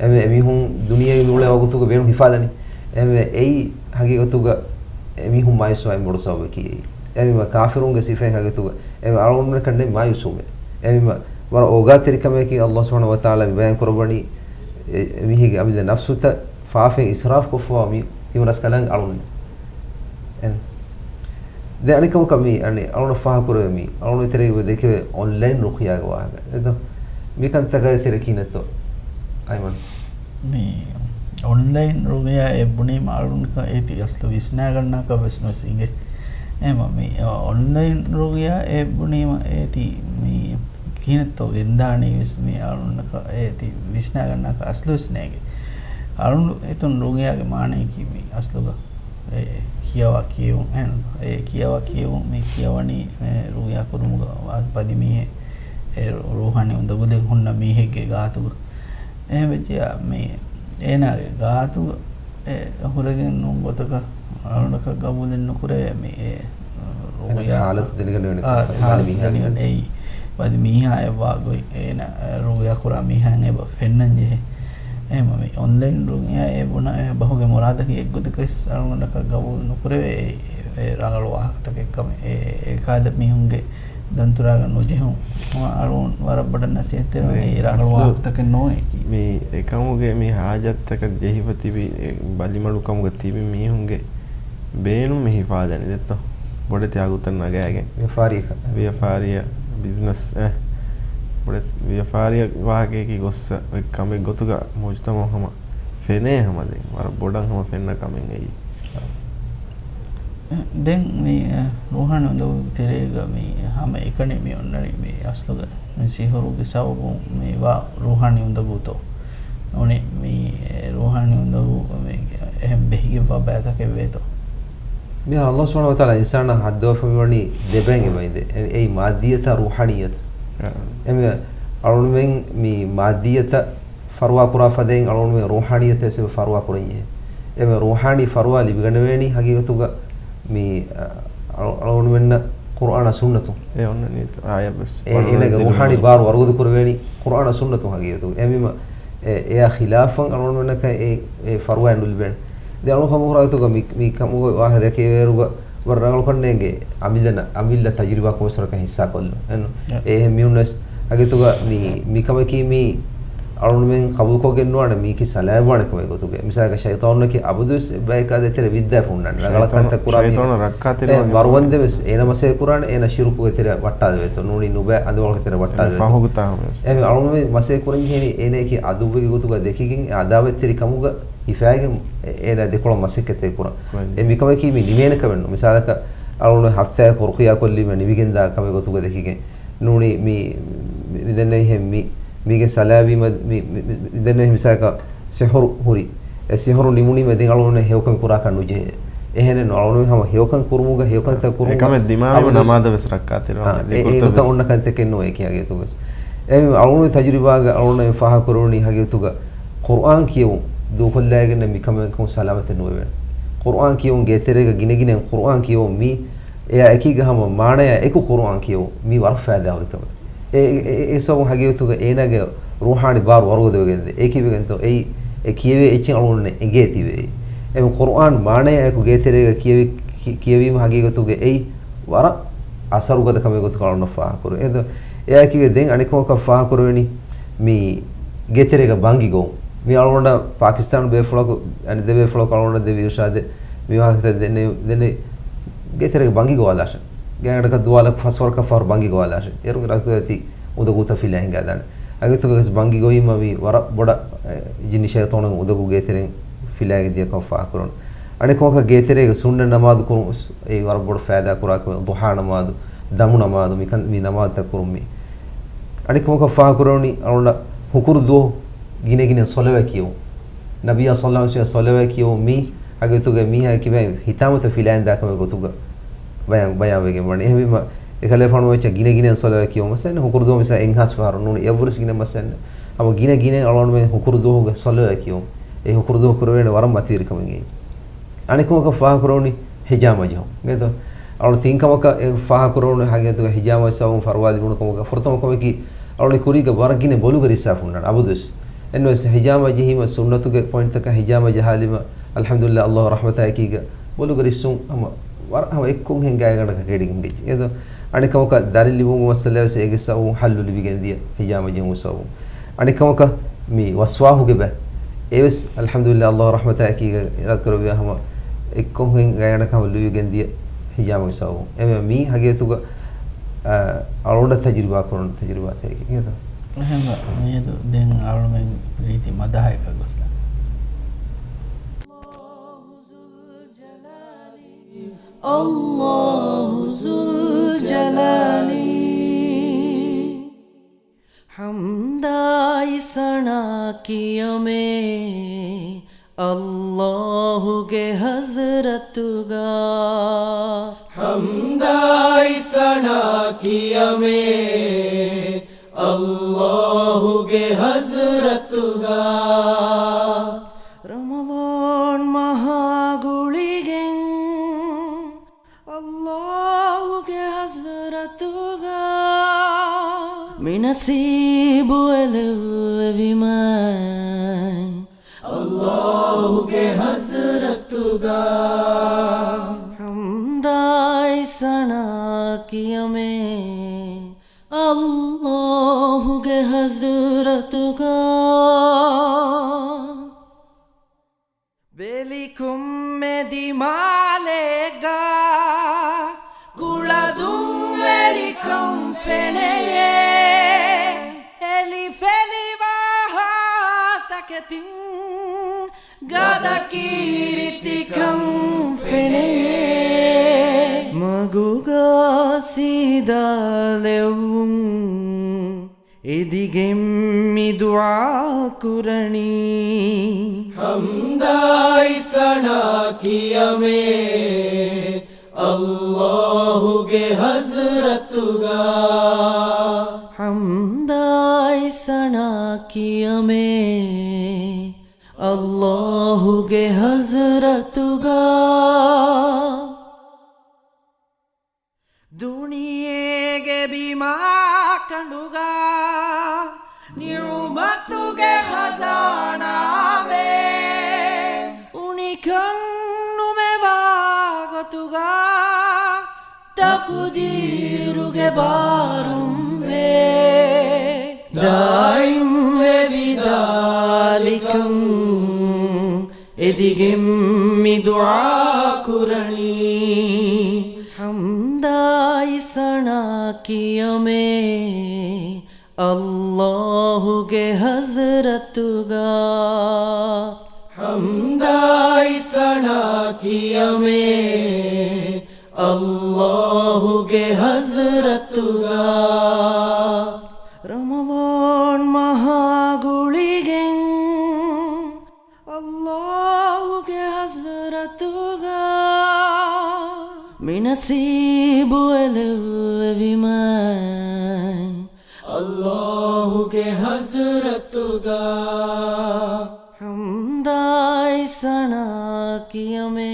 އެމެ އެމީހުން ދުނިޔޭގަ މިއުޅޭ ވަގުތުގަ ބޭނުން ހިފާލަނީ. އެމެ އެއީ ހަގީގަތުގަ އެމީހުން މާޔޫސްވާ ބޮޑު ސަބަބަކީ އެއީ. އެމީ ކާފިރުންގެ ސިފައެއް ހަގީގަތުގަ. އެމީ އަޅުގަނޑުމެންނަކަށް ނެތް މާޔޫސްވުމެއް. އެމީ ވަރަށް އޯގާތެރިކަމަކީ އައްލާހު ސުބްޙާނަހޫ ވަތަޢާލާ މި ބަޔާން ކުރައްވަނީ އެ، އެ މީހެއްގެ އަމިއްލަ ނަފްސުތައް ފާފައިން އިސްރާފް ކޮށްފަވާ މި ތިމަ ރަސްކަލާނގެ އަޅުންނެއް. އެން. ދެން އަނެއް ކަމަކަށް މި އަނެއް އަޅުން ފާހަގަކުރެވޭ މި އަޅުން ތެރޭގަ ދެކެވޭ އޮންލައިން ރުޤިޔާގެ ވާހަކަ. އެދޯ؟ މިކަންތަކާ ތެރެ ކިހިނެއްތޯ؟ އައިމަން. މި އޮންލައިން ރުޤިޔާ އެ ބުނީމަ އަޅުން އޭތި އަސްލު ވިސްނާގަންނާކަށް ވެސް ނުވެސް އިނގޭ. އެމަ މި އޮންލައިން ރުޤިޔާ އެ ބުނީމަ އޭތި މި ކިހިނެއްތޯ ގެންދާނީ ވެސް މި އަޅުންނަކަށް އޭތި ވިސްނާގަންނާކަށް އަސްލުވެސް ނޭނގެ. އަޅުން އެތުން ރުޤިޔާގެ މާނަޔަކީ މި އަސްލުގަ އެ ކިޔަވާ ކިޔެވުން. އެ ކިޔަވާ ކިޔެވުން މި ކިޔަވަނީ އެ ރުޤިޔާ ކުރުމުގަ ވާ ބަދިމީހެއް އެ ރޫޙާނީ އުނދަގޫލެއް ހުންނަ މީހެއްގެ ގާތުގަ. އެހެން ވެއްޖެޔާ މި އޭނާގެ ގާތުގަ އެ ހުރެގެން ނޫން ގޮތަކަށް އަޅުންނަކަށް ގަބޫލެއް ނުކުރެވޭ މި އެ ރުޤިޔާ ހާލަތު ދެނެގަނެވޭނެ އާ، ކޮން ހާލަތު ބަލި މީހާ ދެނެގަނެ އެއީ ބަލި މީހާ އެއްވާ ގޮތް އޭނަ ރުޤިޔާ ކުރާ މީހާއަށް އެބަ ފެންނަން ޖެހޭ. އެހެންވީމަ މި އޮންލައިން ރުޤިޔާ އެ ބުނާ އެ ބަހުގެ މުރާދަކީ އެއްގޮތަކަށް ވެސް އަޅުގަނޑަކަށް ގަބޫލު ނުކުރެވޭ އެ، އެ ރަނގަޅު ވާހަކަތަކެއް ކަމެއް އެ، އެ ކާދަ މީހުންގެ ދަންތުރާގަ ނުޖެހުން އަޅުގަނޑު ވަރަށް ބޮޑަށް ނަސޭހަތްތެރިވަނީ ދެން އެ ރަނގަޅު އަސްލު ވާހަކަތަކެއް ނޫން އެކީ. މި އެކަމުގެ މި ހާޖަތްތަކަށް ޖެހިފަ ތިބި އެ ބަލިމަޑުކަމުގަ ތިބި މީހުންގެ ބޭނުން މި ހިފާލަނީ ދެއްތޯ؟ ބޮޑެތި އަގުތައް ނަގައިގެން. ވިޔަފާރިއަކަށް. ވިޔަފާރިއަށް، ބިޒްނަސް، އެ، ބޮޑެތި ވިޔަފާރިއަށް ވާހަކައަކީ ގޮއްސަ އޮތް ކަމެއް ގޮތުގަ މުޖުތަމަޢު ހަމަ ފެނޭ ހަމަ ދެން. ވަރަށް ބޮޑަށް ހަމަ ފެންނަ ކަމެއް އެއީ. ދެން މި، އެ، ރޫޙާނީ އުނދަގޫ ތެރޭގަ މި ހަމަ އެކަނި މި އޮންނަނީ މި އަސްލުގަ މި ސިހުރުގެ ސަބަބުން މި ވާ ރޫޙާނީ އުނދަގޫތޯ؟ ނޫނީ މި، އެ، ރޫޙާނީ އުނދަގޫ މި އެހެން ބެހިގެންވާ ބައިތަކެއް ވޭތޯ؟ މިހާރު އައްލާހު ސުބްޙާނަހޫ ވަތަޢާލާ އިންސާނާ ހައްދަވާފަ މިވަނީ ދެބައިން އެބައިން ދެ. އެ، އެއީ މާއްދިއްޔަތާ ރޫޙާނިއްޔަތާ. އެ. އެމެ އަޅުންމެން މި މާއްދިއްޔަތަށް ފަރުވާ ކުރާ ފަދައިން އަޅުގަނޑުމެން ރޫޙާނިއްޔަތަށް ވެސް އެބަ ފަރުވާ ކުރަންޖެހޭ. އެމެ ރޫޙާނީ ފަރުވާ ލިބިގަނެވޭނީ ހަގީގަތުގަ މި، އަ، އަޅު-، އަޅުގަނޑުމެންނަށް ޤުރްއާނާ ސުންނަތުން. އެ އޮންނަނީ އާޔަތް ވެސް. އެ، އޭނަގެ ރޫޙާނީ ބާރު ވަރުގަދަ ކުރެވޭނީ ޤުރްއާނާ ސުންނަތުން ހަގީގަތުގަ. އެހެންވީމަ، އެ، އެއާ ޚިލާފަށް އަޅުގަނޑުމެންނަކަށް އެ، އެ ފަރުވާއެއް ނުލިބޭނެ. ދެން އަޅުގަނޑު ހަމަ ހުރާގޮތުގަ މި، މި ކަމުގެ ވާހަކަ ދެކެވޭއިރުގަ ވަރަށް ރަނގަޅުކަން ނޭނގެ އަމިއްލަ، އަމިއްލަ ތަޖުރިބާ ކޮންމެސް ވަރަކަށް ހިއްސާކޮށްލުން. އެން، އެ. އެހެން މީހުން ވެސް ހަގީގަތުގަ މި، މި ކަމަކީ މީ އަޅުގަނޑުމެން ޤަބޫލުކޮށްގެން ނުވާނެ، މީކީ ސަލާމަތްވާނެ ކަމެއް ގޮތުގަ. މިސާލަކަށް ޝައިޠާނުންނަކީ އަބަދުވެސް ބަޔަކާ ދޭތެރެ ވިއްދާފަ ހުންނާނެ. ރަނގަޅަށް ކަންތައް ކުރާ ޝައިޠާނު މީހެއް. ޝައިޠާނު ރައްކާތެރިވާނެ. އެ، މަރުވަންދެން ވެސް އޭނަ މަސޭ ކުރާނެ، އޭނަ ޝިރުކުގެ ތެރެއަށް ވައްޓާލެވޭތޯ. ނޫނީ ނުބައި އަނދުމަޅުގެ ތެރެއަށް ވައްޓާލެވޭތޯ. ފަހުގަ ތާ ހަމަޔަސް. އެ، އަޅުގަނޑުމެން މަސޭ ކުރަން ޖެހެނީ އޭނައަކީ އަދުއްވެގެ ގޮތުގަ ދެކިގެން އެ އަދާވަތްތެރި ކަމުގަ ހިފާގެން އެ، އޭނާ ދެކޮޅަށް މަސައްކަތެއް ކުރަން. ކުރަން. އެ މިކަމަކީ މި ނިމޭނެ ކަމެއް ނޫން. މިސާލަކަށް އަޅުގަނޑު ހަފްތާއަކަށް ރުޤިޔާ ކޮށްލީމަ ނިމިގެންދާ ކަމެއް ގޮތުގަ ދެކިގެން. ނޫނީ މި، މި، މި ދެންނެވިހެން މި، މީގެ ސަލާވީމަ، މި، މި، މި، މި ދެންނެވި މިސާލަކަށް ސިހުރު ހުރި. އެ ސިހުރު ނިމުނީމަ ދެން އަޅުގަނޑު ހެޔޮކަމެއް ކުރާކަށް ނުޖެހޭ. އެހެނެއް ނޫން. އަޅުގަނޑު ހަމަ ހެޔޮކަން ކުރުމުގަ ހެޔޮކަންތައް ކުރުމުގަ އެކަމެއް ދިމާވީމަ އަބަދުވެސް ނަމާދަށް ވެސް ރައްކާތެރިވާނެ. އާ، އެ، އެ ގޮތަށް އޮންނަ ކަންތަކެއް ނޫން އެކި ހަގީގަތުގަސް. އެ އަޅުގަނޑު ތަޖުރިބާގަ އަޅުގަނޑު ފާހަގަކުރެވުނީ ހަގީގަތުގަ ޤުރްއާން ކިޔެވުން ދޫކޮށްލައިގެން މިކަމެއް ކޮން ސަލާމަތެއް ނުވެވޭނެ. ޤުރްއާން ކިޔެވުން ގޭތެރޭގަ ގިނަގިނައިން ޤުރްއާން ކިޔެވުން މީ އެއާ އެކީގަ ހަމަ މާނަޔާ އެކު ޤުރްއާން ކިޔެވުން މީ ވަރަށް ފައިދާހުރި ކަމެއް. އެ، އެ، އެ، އެ ސަބަބުން ހަގީގަތުގަ އޭނާގެ ރޫޙާނީ ބާރު ވަރުގަދަވެގެންދޭ. އެކިވެގެންތޯ އެއީ އެ ކިޔެވޭ އެއްޗެއް އަޅުގަނޑު އެނގޭތީވެ. އެ ޤުރްއާން މާނަޔާ އެކު ގޭތެރޭގަ ކިޔެވި، ކި-، ކިޔެވީމަ ހަގީގަތުގަ އެއީ ވަރަށް އަސަރުގަދަ ކަމެއް ގޮތުގަ އަޅުގަނޑަށް ފާހަގަކުރެވޭ. އެ ދޯ، އެއާއެކީގަ ދެން އަނެއްކަމަކަށް ފާހަގަކުރެވެނީ މި ގޭތެރޭގަ ބަންގި ގޮވުން. މި އަޅުގަނޑަށް ޕާކިސްތާނު ބޭފުޅަކު، އަނެއް ދެބޭފުޅަކު އަޅުގަނޑަށް ދެއްވި އިރުޝާދެއް މި ވާހަކަތައް ދެންނެވި، ދެންނެވި ގޭތެރޭގަ ބަންގި ގޮވާލާށޭ. ގާތްގަނޑަކަށް ދުވާލަކު ފަސްވަރަކަށް ފަހުރު ބަންގި ގޮވާލާށޭ. އޭރުގެ ރަސްކޮޅަށް އެތި އުނދަގޫތައް ފިލާ ހިނގާދާނެ. އަގެތުގަ ވެސް ބަންގި ގޮވީމަ މި ވަރަށް ބޮޑަށް، އެ، ޖިންނި ޝައިޠާނުން އުނދަގޫ ގޭތެރެއިން ފިލާގެން ދިޔަކަން ފާހަގަކުރަން. އަނެއްކަމަކަށް ގޭތެރޭގަ ސުންނަ ނަމާދު ކުރުން ވެސް އެއީ ވަރަށް ބޮޑު ފައިދާ ކުރާ ކަމެއް. ޟުޙާ ނަމާދު، ދަމު ނަމާދު، މިކަން، މި ނަމާދުތައް ކުރުން މީ. އަނެއްކަމަކަށް ފާހަގަކުރެވެނީ އަޅުގަނޑަށް ހުކުރު ދުވަހު ގިނަ ގިނަ ޞަލަވާތް ކިޔެވުން. ނަބިއްޔާ ޞައްލަﷲު ޢަލައިހި ވަސައްލަމަ ޞަލަވާތް ކިޔެވުން މީ ހަގީގަތުގަ މީހާ ކިބައިން ހިތާމަތައް ފިލާއިން ދާ ކަމެއް ގޮތުގަ ބަޔާން، ބަޔާންވެގެން ވަނީ. އެހެންވީމަ، އެކަލޭފާނު ވެއްޗަށް ގިނަ ގިނަ ޞަލަވާތް ކިޔެވުން. މަސައްނަ ހުކުރު ދުވަހު މިސާ އެއްހާސް ފަހަރު ނޫނީ އެއްވުރެސް ގިނަ މަސައްނަ. ހަމަ ގިނަ ގިނަ އަޅުގަނޑުމެން ހުކުރު ދުވަހުގެ ޞަލަވާތް ކިޔެވުން. އެ ހުކުރު ދުވަހު ކުރެވޭނެ ވަރަށް މަތިވެރި ކަމެއް އެއީ. އަނެއްކަމަކަށް ފާހަގަކުރެވުނީ ހިޖާމަ ޖެހުން. ގޭތޯ؟ އަޅު ތިން ކަމަކަށް އެ ފާހަގަކުރެވުނު ހަގީގަތުގަ ހިޖާމަ ސަބަބުން ފަރުވާ ލިބުނު ކަމަކަށް ފުރަތަމަ ކަމަކީ އަޅުގަނޑު ކުރީގަ ވަރަށް ގިނަ ބޮލުގަ ރިއްސާފަ ހުންނާނެ އަބަދުވެސް. އެންވެސް ހިޖާމަ ޖެހީމަ ސުންނަތުގެ ޕޮއިންޓްތަކަށް ހިޖާމަ ޖަހާލީމަ އަލްޙަމްދުލިއްލާހް އައްލާހު ރަޙްމަތާއެކީގަ ބޮލުގަ ރިއްސުން ހަމަ ވަރަށް ހަމަ އެއްކޮށް ހެން ގާތްގަނޑަކަށް ކެޑިގެން ގެއްޖެ. ގޭތޯ؟ އަނެއްކަމަކަށް ދަރިން ލިބުމުގެ މައްސަލަ ވެސް އޭގެ ސަބަބުން ހައްލު ލިބިގެން ދިޔަ ހިޖާމަ ޖެހުމުގެ ސަބަބުން. އަނެއްކަމަކަށް މި ވަސްވާހުގެ ބައި. އެވެސް އަލްޙަމްދުލިއްލާހް އައްލާހު ރަޙްމަތާއެކީގަ އިރާދަކުރެއްވިޔާ ހަމަ އެއްކޮށް ގާތްގަނޑަކަށް ހަމަ ލިބިގެން ދިޔަ ހިޖާމަގެ ސަބަބުން. އެމެ މީ ހަގީގަތުގަ، އަ، އަޅުގަނޑަށް ތަޖުރިބާ ކުރުނު ތަޖުރިބާތަކެކޭ. ގޭތޯ؟ އެހެންވެ، މިއަދު ދެން އަޅުމެން ރީތި މަދަހައަކަށް ގޮސްލާނަން. އައްލާހު ޒުލްޖަލާލީ. ޙަމްދާއި ސަނާ ކިޔަމޭ އައްލާހުގެ ޙަޟްރަތުގަ. ޙަމްދާއި ސަނާ ކިޔަމޭ އައްލާހުގެ ޙަޟްރަތުގަ. ރަމަޟާން މަހާ ގުޅިގެން އައްލާހުގެ ޙަޟްރަތުގަ މި ނަސީބު އެލެއްވެވީމަ އައްލާހުގެ ޙަޟްރަތުގަ. ޙަމްދާއި ސަނާ ކިޔަމޭ އައްލާހުގެ ޙަޟްރަތުގަ. ބެލި ކޮންމެ ދިމާލެއްގަ ކުޅަދުންވެރިކަން ފެނެޔޭ. އެލި ފެލި ވާހާ ތަކެތިން ގަދަ ކީރިތިކަން ފެނެޔޭ. މަގުގަ ސީދާ ލެއްވުން އެދިގެން މި ދުޢާ ކުރަނީ. ޙަމްދާއި ސަނާ ކިޔަމޭ އައްލާހުގެ ޙަޟްރަތުގަ. ޙަމްދާއި ސަނާ ކިޔަމޭ އައްލާހުގެ ޙަޟްރަތުގަ. ދުނިޔޭގެ ބިމާ ކަނޑުގަ ނިޢުމަތުގެ ޚަޒާނާވެ، އުނިކަން ނުމެވާ ގޮތުގަ ތަޤުދީރުގެ ބާރުންވެ، ދާއިމްވެ ވިދާލިކަން އެދިގެން މި ދުޢާ ކުރަނީ. ޙަމްދާއި ސަނާ ކިޔަމޭ އައްލާހުގެ ޙަޟްރަތުގަ. ޙަމްދާއި ސަނާ ކިޔަމޭ އައްލާހުގެ ޙަޟްރަތުގަ. ރަމަޟާން މަހާ ގުޅިގެން އައްލާހުގެ ޙަޟްރަތުގަ މި ނަސީބު އެލެއްވެވީމަ އައްލާހުގެ ޙަޟްރަތުގަ. ޙަމްދާއި ސަނާ ކިޔަމޭ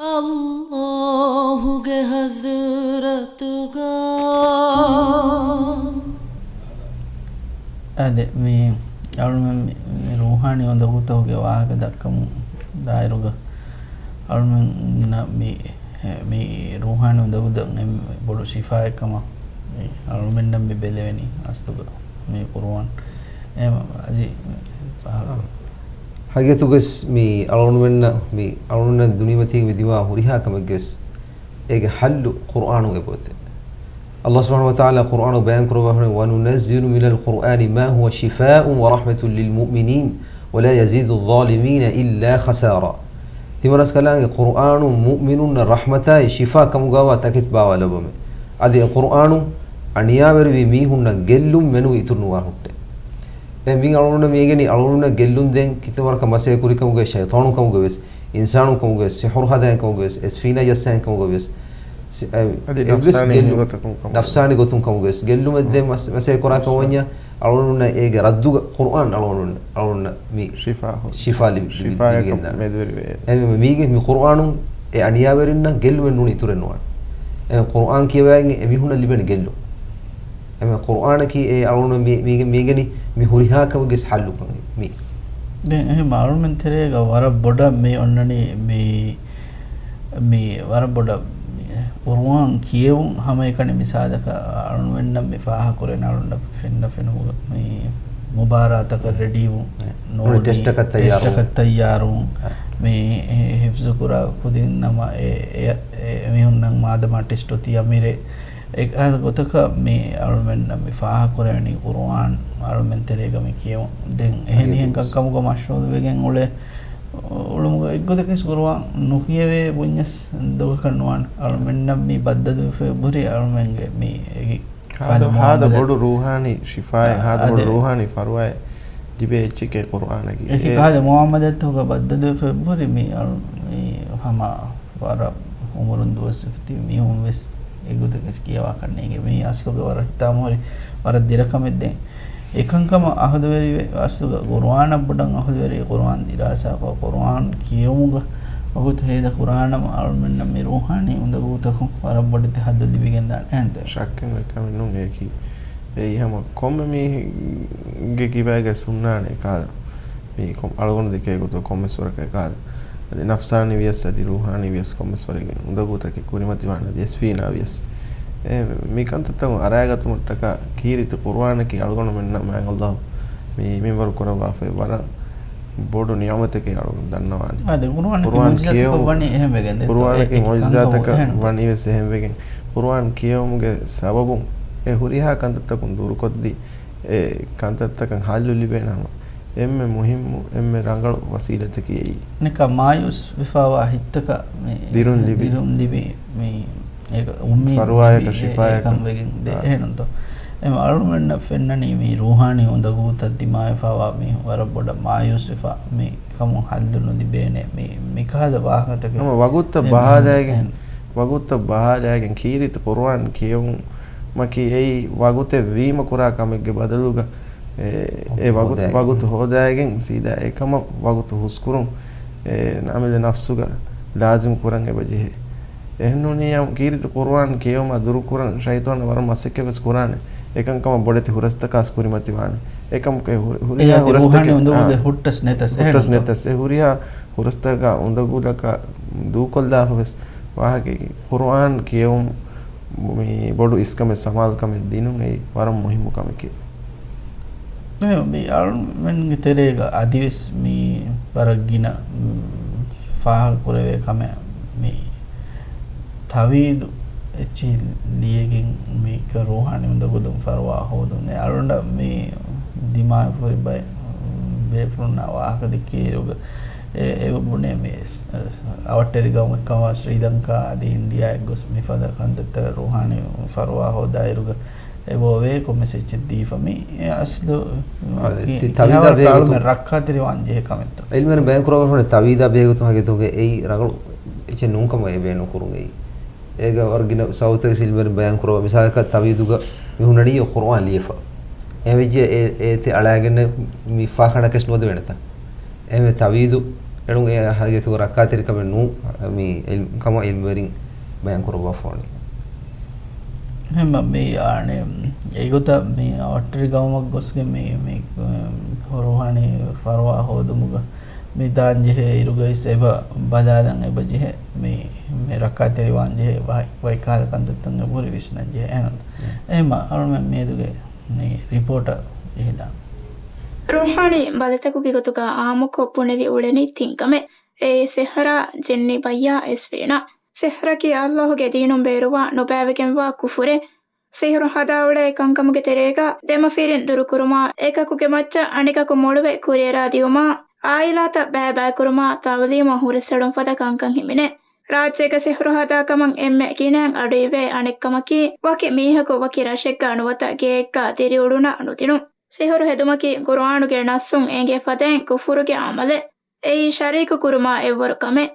އައްލާހުގެ ޙަޟްރަތުގަ. އާދެ، މި އަޅުމެން މި، މި ރޫޙާނީ އުނދަގޫތަކުގެ ވާހަކަ ދައްކަމުން ދާއިރުގަ އަޅުމެންނަށް މި، މި ރޫޙާނީ އުނދަގޫތައް އެންމެ ބޮޑު ޝިފާއެއްކަމަށް އަޅުމެންނަށް މި ބެލެވެނީ އަސްލުގަ މި ޤުރުއާން. އެހެން އަޖި ފާހަގަ. ހަގީގަތުގަސް މި އަޅުގަނޑުމެންނަށް، މި އަޅުގަނޑުމެން ދުނިޔެމަތީގަ މި ދިމާ ހުރިހާ ކަމެއްގަސް އޭގެ ޙައްލު ޤުރުއާނު އެބައޮތޭ. ﷲ ސުބްޙާނަހޫ ވަތަޢާލާ ޤުރުއާނު ބަޔާން ކުރައްވާފަ، "وننزل من القرآن ما هو شفاء ورحمة للمؤمنين ولا يزيد الظالمين إلا خسارا." ތިމަންރަސްކަލާނގެ ޤުރުއާނު މުއުމިނުންނަށް ރަޙްމަތާއި ޝިފާ ކަމުގަވާ ތަކެތި ބާވާލައްވަމޭ. އަދި އެ ޤުރުއާނު އަނިޔާވެރިވި މީހުންނަށް ގެއްލުން މެނުވި އިތުރު ނުވާ ހުއްޓޭ. އެ މި އަޅުގަނޑު މީގެނި އަޅުގަނޑުންނަށް ގެއްލުން ދޭން ކިތަވަރަކަށް މަސޭ ކުރިކަމުގެ ޝައިޠާނު ކަމުގެ ވެސް، އިންސާނު ކަމުގެ ވެސް، ސިޙުރު ހަދާން ކަމުގެ ވެސް، އެސްފީނާ ޖައްސާން ކަމުގެ ވެސް، ސި-، އެ، އަދި އެއްވެސް ނަފްސާނީ ގެއްލު-، ހިނގުތަކުން ކަމުގެ. ނަފްސާނީ ގޮތުން ކަމުގެ ވެސް، ގެއްލުމެއް ދޭން މަސް-، މަސޭ ކުރާ ކަމަށް ވަންޏާ، އަޅުގަނޑުންނަށް އޭގެ ރައްދުގަ ޤުރުއާން އަޅުގަނޑުން، އަޅުގަނޑުންނަށް މި ޝިފާ ހޯ-، ޝިފާ ލިބި-، ލިބި-، ޝިފާއަކަށް ލިބިގެންދާނެ. މެދުވެރިވޭ. އެ މި-، މީގެ މި ޤުރުއާނުން އެ އަނިޔާވެރިންނަށް ގެއްލުމެއް ނޫނީ އިތުރެއް ނުވާނެ. އެ ޤުރުއާން ކިޔަވައިގެން އެ މީހުންނަށް ލިބެން ގެއްލުން. އެމެ ޤުރުއާނަކީ އެ އަޅުގަނޑު މި-، މީގެ-، މީގެނި މި ހުރިހާ ކަމެއްގެ ޙައްލުކަން މީ. ދެން އެހެން އަޅުމެން ތެރޭގަ ވަރަށް ބޮޑަށް މި އޮންނަނީ މި، މި ވަރަށް ބޮޑަށް މި ޤުރުއާން ކިޔެވުން ހަމައެކަނި މިސާލަކަށް އަޅުމެންނަށް މި ފާހަގަކުރޭ އަޅުންނަށް ފެންނަ ފެނުމުގަ މި މުބާރާތަކަށް ރެޑީވުން، ނޫނީ ޓެސްޓަކަށް ތައްޔާރުވުން. ޓެސްޓަކަށް ތައްޔާރުވުން، މި ހިފްޒުކުރާ ކުދިން ނަމަ އެ، އެ، އެ، އެމީހުންނަށް މާދަމާ ޓެސްޓު ތިޔަ މިރޭ، އެ އާދަ ގޮތަކަށް މި އަޅުމެންނަށް މި ފާހަގަކުރެވެނީ ޤުރުއާން އަޅުމެން ތެރޭގަ މި ކިޔެވުން. ދެން އެހެނިހެން ކަންކަމުގަ މަޝްޣޫލުވެގެން އުޅޭ އުޅުމުގަ އެއްގޮތަކީސް ޤުރުއާން ނުކިޔެވޭ ބުންޏަސް ދޮގަކަށް ނުވާނެ. އަޅުމެންނަށް މި ބައްދަލުވެފަ އެބަހުރި އަޅުމެންގެ މި އެގި ހާދަ، ހާދަ ބޮޑު ރޫޙާނީ ޝިފާއެއް، ހާދަ ބޮޑު ރޫޙާނީ ފަރުވާއެއް ލިބޭ އެއްޗެކޭ ޤުރުއާނަކީ. އެކި އެ ހާދަ މުޢާމަލާތުގަ ބައްދަލުވެފަ އެބަހުރި މި އަޅު-، މި ހަމަ ވަރަށް އުމުރުން ދުވަސްވެފަ ތިބި މީހުން ވެސް އެގޮތަކަށް ކިޔަވާކަށް ނޭނގެ. މީ އަސްލުގަ ވަރަށް ހިތާމަހުރި، ވަރަށް ދިރަ ކަމެއް ދެން. އެކަންކަމަށް އަހުލުވެރިވެ، އަސްލުގަ ޤުރުއާނަށް ބޮޑަށް އަހުލުވެރި، ޤުރުއާން ދިރާސާކޮށް، ޤުރުއާން ކިޔެވުމުގަ ވަގުތު ހޭދަ ކުރާނަމަ، އަޅުމެންނަށް މި ރޫޙާނީ އުނދަގޫތަކުން ވަރަށް ބޮޑެތި ހައްދު ލިބިގެންދާނެ. އެހެންތަ؟ ޝައްކެއް ނެތް ކަމެއް ނޫން އެއަކީ. އެއީ ހަމަ ކޮންމެ މީހެއްގެ ކިބައިގަ ހުންނާނެ އެކާލަ. މީ ކޮ-، އަޅުގަނޑު ދެކޭ ގޮތުގަ ކޮންމެސް ވަރަކަށް އެކާލަ. އަދި ނަފްސާނީ ވިޔަސް، އަދި ރޫޙާނީ ވިޔަސް ކޮންމެސް ވަރެއްގެ އުނދަގޫތަކެއް ކުރިމަތިވާނެ، އަދި އެސްފީނާ ވިޔަސް. އެ، މި ކަންތައްތަކުން އަރާގަތުމަށްޓަކާ ކީރިތި ޤުރުއާނަކީ އަޅުގަނޑުމެންނަށް މާތް ﷲ މި މިންވަރު ކުރައްވާފައި ވަރަށް ބޮޑު ނިޢުމަތެކޭ އަޅުގަނޑު ދަންނަވާނެ. އާދެ، ޤުރުއާނަކީ ޤުރުއާން މުޢުޖިޒާތަކަށް ކިޔެވު-، ވަނީ އެހެން ވެގެން ދެއްތޯ؟ ޤުރުއާނަކީ އެ، އެ މުޢުޖިޒާތަކަށް ކަންކަމަށް އެހެންތޯ؟ ވަނީ ވެސް އެހެން ވެގެން. ޤުރުއާން ކިޔެވުމުގެ ސަބަބުން އެ ހުރިހާ ކަންތައްތަކުން ދުރުކޮށްދީ، އެ ކަންތައްތަކަށް ހައްލު ލިބޭނެ ހަމަ. އެންމެ މުހިއްމު، އެންމެ ރަނގަޅު ވަސީލަތަކީ އެއީ. ނިކަ މާޔޫސް ވެފައިވާ ހިތްތަކަށް މި ދިރުން ލިބި. ދިރުން ލިބި މި އޭގަ އުއްމީދު ފަރުވާއަކަށް ލިބި އެ، ޝިފާއަކަށް. އެކަން ވެގެން ދޭ. އާ. އެހެންތޯ؟ އެމަ އަޅުމެންނަށް ފެންނަނީ މި ރޫޙާނީ އުނދަގޫތައް ދިމާވެފައިވާ މީހުން ވަރަށް ބޮޑަށް މާޔޫސް ވެފަ މި ކަމުން ހައްލު ނުލިބޭނެ މި، މި ކަހަލަ ވާހަކަތަކެއް. ހަމަ ވަގުތަށް އެ، ބަހާލައިގެން، އެ. ވަގުތަށް ބަހާލައިގެން ކީރިތި ޤުރުއާން ކިޔެވުމަކީ އެއީ ވަގުތެއް ވީމަ ކުރާ ކަމެއްގެ ބަދަލުގަ އެ، އެ ވަގުތު، ހޯދާގެން. ވަގުތު ހޯދާގެން ސީދާ އެކަމަށް ވަގުތު ހުސްކުރުން، އެ، ނަމެދެ ނަފްސުގަ ލާޒިމް ކުރަން އެބަޖެހޭ. އެހެންނޫނީ ކީރިތި ޤުރުއާން ކިޔެވުމާ ދުރުކުރަން ޝައިޠާނަށް ވަރަށް މަސައްކަތް ވެސް ކުރާނެ. އެކަންކަމަށް ބޮޑެތި ހުރަސްތަކާސް ކުރިމަތިވާނެ. އެކަމަކު އެ ހު-، ހުރިހާ އެ އަދި ރޫޙާނީ ހުރަސްތަކެއް، އުނދަގޫލެއް އާ، ހުއްޓަސް ނެތަސް، ހުއްޓަސް އެހެންތޯ؟ ނެތަސް. އެ ހުރިހާ ހުރަސްތަކާ އުނދަގޫލަކާ ދޫކޮށްލާފަ ވެސް ވާހަކައެއް. ޤުރުއާން ކިޔެވުން މި ބޮޑު އިސްކަމެއް ސަމާލުކަމެއް ދިނުން އެއީ ވަރަށް މުހިއްމު ކަމެކޭ. އެ، މި އަޅުމެންގެ ތެރޭގަ އަދިވެސް މި ވަރަށް ގިނަ، މް، ފާހަގަކުރެވޭ ކަމެއް މި ތަވީދު އެއްޗިހި ލިޔެގެން މި ރޫޙާނީ އުނދަގުލުން ފަރުވާ ހޯދުން. އެ އަޅުގަނޑަށް މި ދިމާވެފަ ހުރި ބައެއް ބޭފުޅުންނާ ވާހަކަ ދެއްކޭއިރުގަ އެ، އެ ބުނޭ މި އަވަށްޓެރި ގައުމެއް ކަމަށް ޝްރީލަންކާ އަދި އިންޑިއާއަށް ގޮސް މިފަދަ ކަންތައްތަކަށް ރޫޙާނީ ފަރުވާ ހޯދާއިރުގަ އެބައޮވޭ ކޮންމެސް އެއްޗެއް ދީފަ މި އެ އަސްލު އަދި ތި ތަވީދާ ބޭގޮތުން ރައްކާތެރިވާން ޖެހޭ ކަމެއްތޯ؟ އިލްމުވެރިން ބަޔާން ކުރައްވާފަ ވަނީ ތަވީދާ ބޭގޮތުން ހަގީގަތުގަ އެއީ ރަނގަޅު އެއްޗެއް ނޫން ކަމަށް އެ ބަޔާން ކުރުން އެއީ. އޭގަ ވަރަށް ގިނަ ސަބަބުތަކެއް އިލްމުވެރިން ބަޔާން ކުރައްވާ. މިސާލަކަށް ތަވީދުގަ މި ހުންނަނީ ޤުރުއާން ލިޔެފަ. އެހެންވެއްޖެ އެ، އޭތި އަޅާގެން މި ފާޚާނާއަކަށް ނުވަދެވޭނެތަ؟ އެހެންވެ ތަވީދު އެޅުން އެ ހަގީގަތުގަ ރައްކާތެރިކަމެއް ނޫން. މި އިލް-، ކަމަށް އިލްމުވެރިން ބަޔާން ކުރައްވާފަ ވަނީ. އެހެން މި އާނެ، އެގޮތަށް މި އަވަށްޓެރި ގައުމަށް ގޮސްގެން މި، މި، އަ، ރޫޙާނީ ފަރުވާ ހޯދުމުގަ މި ދާން ޖެހޭ އިރުގައިސް އެބަ ބަލާލަން އެބަ ޖެހޭ، މި، މި ރައްކާތެރިވާން ޖެހޭ ވަހި، ވަކި ކަހަލަ ކަންތައްތައް އެބަހުރި ވިސްނަން ޖެހޭ އެހެން. އެހެމަ އަޅުމެން މިއަދުގެ މި ރިޕޯޓަށް ޖެހިދާން. ރޫޙާނީ ބަލިތަކުގެ ގޮތުގަ އާއްމުކޮށް ބުނެވި އުޅެނީ ތިން ކަމެއް. އެއީ ސިހްރާ، ޖިންނި ބައްޔާ، އެސްޕީނާ. ސިހްރަކީ އައްލާހުގެ ދީނުން ބޭރުވާ ނުބައިވެގެންވާ ކުފުރެއް. ސިހްރު ހަދާ އުޅޭ ކަންކަމުގެ ތެރޭގަ ދެމަފިރިން ދުރުކުރުމާ، އެކަކުގެ މައްޗަށް އަނެކަކު މޮޅުވެ ކުރިއަރާ ދިއުމާ، އާއިލާތައް ބައިބައިކުރުމާ، ތައުލީމަށް ހުރަސްއެޅުން ފަދަ ކަންކަން ހިމެނޭ. ރާއްޖޭގަ ސިހްރު ހަދާ ކަމަށް އެންމެ ގިނައިން އަޑުއިވޭ އަނެއްކަމަކީ، ވަކި މީހަކު ވަކި ރަށެއްގަ ނުވަތަ ގެއެއްގަ ދިރިއުޅުނަށް ނުދިނުން. ސިހުރު ހެދުމަކީ ޤުރުއާނުގެ ނައްސުން އެނގޭ ފަދައިން ކުފުރުގެ ޢަމަލެއް. އެއީ ޝަރީކު ކުރުމާ އެއްވަރު ކަމެއް.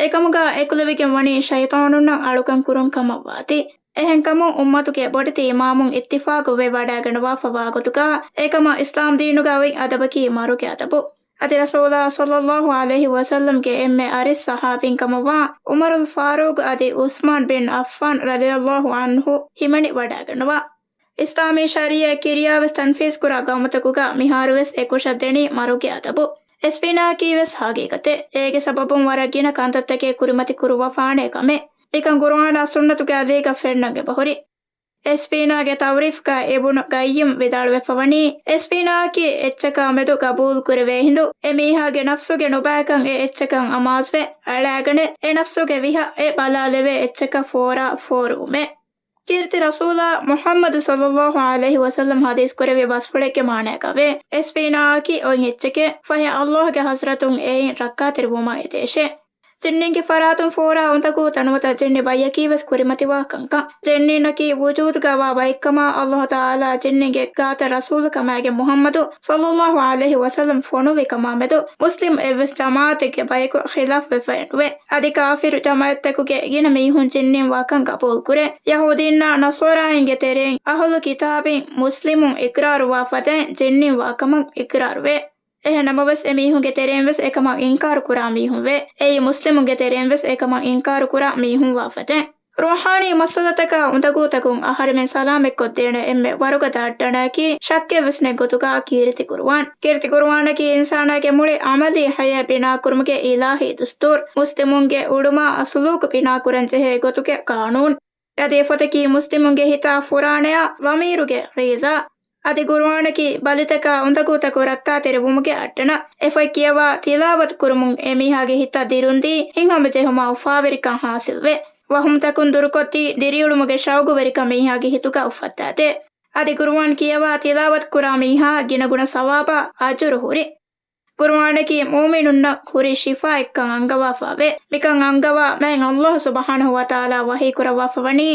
އެކަމުގަ އެކުލެވިގެން ވަނީ ޝައިޠާނުންނަށް އަޅުކަން ކުރުން ކަމަށްވާތީ. އެހެންކަމުން އުއްމަތުގެ ބޮޑެތި އިމާމުން އިއްތިފާޤު ވެވަޑައިގަންނަވާފަވާ ގޮތުގަ، އެކަމަށް އިސްލާމް ދީނުގަ އޮތް އަދަބަކީ މަރުގެ އަދަބު. އަދި ރަސޫލާ ޞައްލައްލާހު ޢަލައިހި ވަސައްލަމްގެ އެންމެ އަރިސް ޞަޙާބީން ކަމަށްވާ ޢުމަރުލް ފާރޫޤު އަދި ޢުސްމާން ބިން ޢައްފާން ރަޟިޔައްލާހު ޢަންހު ހިމަނިވަޑައިގަންނަވާ. އިސްލާމީ ޝަރީޢަތް ކިރިޔާވެސް ތަންފީޒްކުރާ ގައުމުތަކުގަ މިހާރުވެސް އެކުށަށްދެނީ މަރުގެ އަދަބު. އެސްޕީނާއަކީވެސް ހަގީގަތެއް. އޭގެ ސަބަބުން ވަރަށް ގިނަ ކަންތައްތަކެއް ކުރިމަތި ކުރުވާފާނޭ ކަމެއް. މިކަން ޤުރުއާނާ ސުންނަތުގެ އަލީގަ ފެންނަން އެބަހުރި. އެސްޕީނާގެ ތަޢުރީފްގަ އިބުނު ޤައްޔިމް ވިދާޅުވެފަވަނީ، އެސްޕީނާއަކީ އެއްޗަކާ މެދު ޤަބޫލު ކުރެވޭ ހިނދު، އެ މީހާގެ ނަފްސުގެ ނުބައިކަން އެ އެއްޗަކަށް އަމާޒުވެ، އަޅާގަނެ، އެ ނަފްސުގެ ވިހަ އެ ބަލާލެވޭ އެއްޗަކަށް ފޯރާ ފޯރުވުމެއް. ކީރިތި ރަސޫލާ މުޙައްމަދު ޞައްލައްލާހު ޢަލައިހި ވަސައްލަމް ޙަދީޘް ކުރެއްވި ބަސްފުޅެއްގެ މާނައަކަށްވޭ، އެސްޕީނާއަކީ އޮތް އެއްޗެކޭ، ފަހެ އައްލާހުގެ ޙަޟްރަތުން އެއިން ރައްކާތެރިވުމަށް އެދޭށޭ. ޖިންނިންގެ ފަރާތުން ފޯރާ އުނދަގޫ ތަނުވަތަ ޖިންނި ބައްޔަކީވެސް ކުރިމަތިވާ ކަންކަން. ޖިންނީންނަކީ ވުޖޫދުގަވާ ބައެއްކަމާ، އައްލާހު ތަޢާލާ ޖިންނިންގެ ގާތަށް ރަސޫލުކަމާގެން މުޙައްމަދު ޞައްލައްލާހު ޢަލައިހި ވަސައްލަމް ފޮނުވި ކަމާމެދު މުސްލިމް އެއްވެސް ޖަމާޢަތެއްގެ ބަޔަކު ޚިލާފްވެފައެއް ނުވޭ. އަދި ކާފިރު ޖަމާޢަތްތަކުގެ ގިނަ މީހުން ޖިންނިން ވާކަން ޤަބޫލުކުރޭ. ޔަހޫދީންނާ ނަޞާރާއިންގެ ތެރެއިން އަހުލު ކިތާބީން މުސްލިމުން އިޤްރާރުވާ ފަދައިން ޖިންނިން ވާކަމަށް އިޤްރާރުވޭ. އެހެން ނަމަވެސް، އެމީހުންގެ ތެރެއިން ވެސް އެކަމަށް އިންކާރު ކުރާ މީހުން ވޭ. އެއީ، މުސްލިމުންގެ ތެރެއިން ވެސް އެކަމަށް އިންކާރު ކުރާ މީހުން ވާ ފަދައިން. ރޫޙާނީ މައްސަލަތަކާ އުނދަގޫތަކުން އަހަރެމެން ސަލާމަތްކޮށްދޭނެ އެންމެ ވަރުގަދަ އައްޑަނައަކީ ޝައްކެއްވެސް ނެތް ގޮތުގަ ކީރިތި ޤުރުއާން. ކީރިތި ޤުރުއާނަކީ އިންސާނާގެ މުޅި ޢަމަލީ ޙަޔާތް ބިނާކުރުމުގެ އިލާހީ ދުސްތޫރު، މުސްލިމުންގެ އުޅުމާ ސުލޫކު ބިނާކުރަންޖެހޭ ގޮތުގެ ޤާނޫނު. އަދި އެފޮތަކީ މުސްލިމުންގެ ހިތާ ފުރާނަޔާ ޟަމީރުގެ ޣިޛާ. އަދި ޤުރުއާނަކީ ބަލިތަކާ އުނދަގޫތަކު ރައްކާތެރިވުމުގެ އައްޑަނަ. އެފޮތް ކިޔަވާ ތިލާވަތު ކުރުމުން އެމީހާގެ ހިތަށް ދިރުންދީ ހިތްހަމަޖެހުމާ އުފާވެރިކަން ހާސިލްވޭ. ވަހުމްތަކުން ދުރުކޮށްދީ ދިރިއުޅުމުގެ ޝައުގުވެރިކަން މީހާގެ ހިތުގަ އުފައްދާދޭ. އަދި ޤުރުއާން ކިޔަވާ ތިލާވަތު ކުރާ މީހާ ގިނަގުނަ ސަވާބާ އަޖުރު ހުރި. ޤުރުއާނަކީ މުއުމިނުންނަށް ހުރި ޝިފާއެއްކަން އަންގަވާފައިވޭ. މިކަން އަންގަވާ މާތް ﷲ ސުބްޙާނަހޫ ވަތަޢާލާ ވަޙީކުރައްވާފަވަނީ،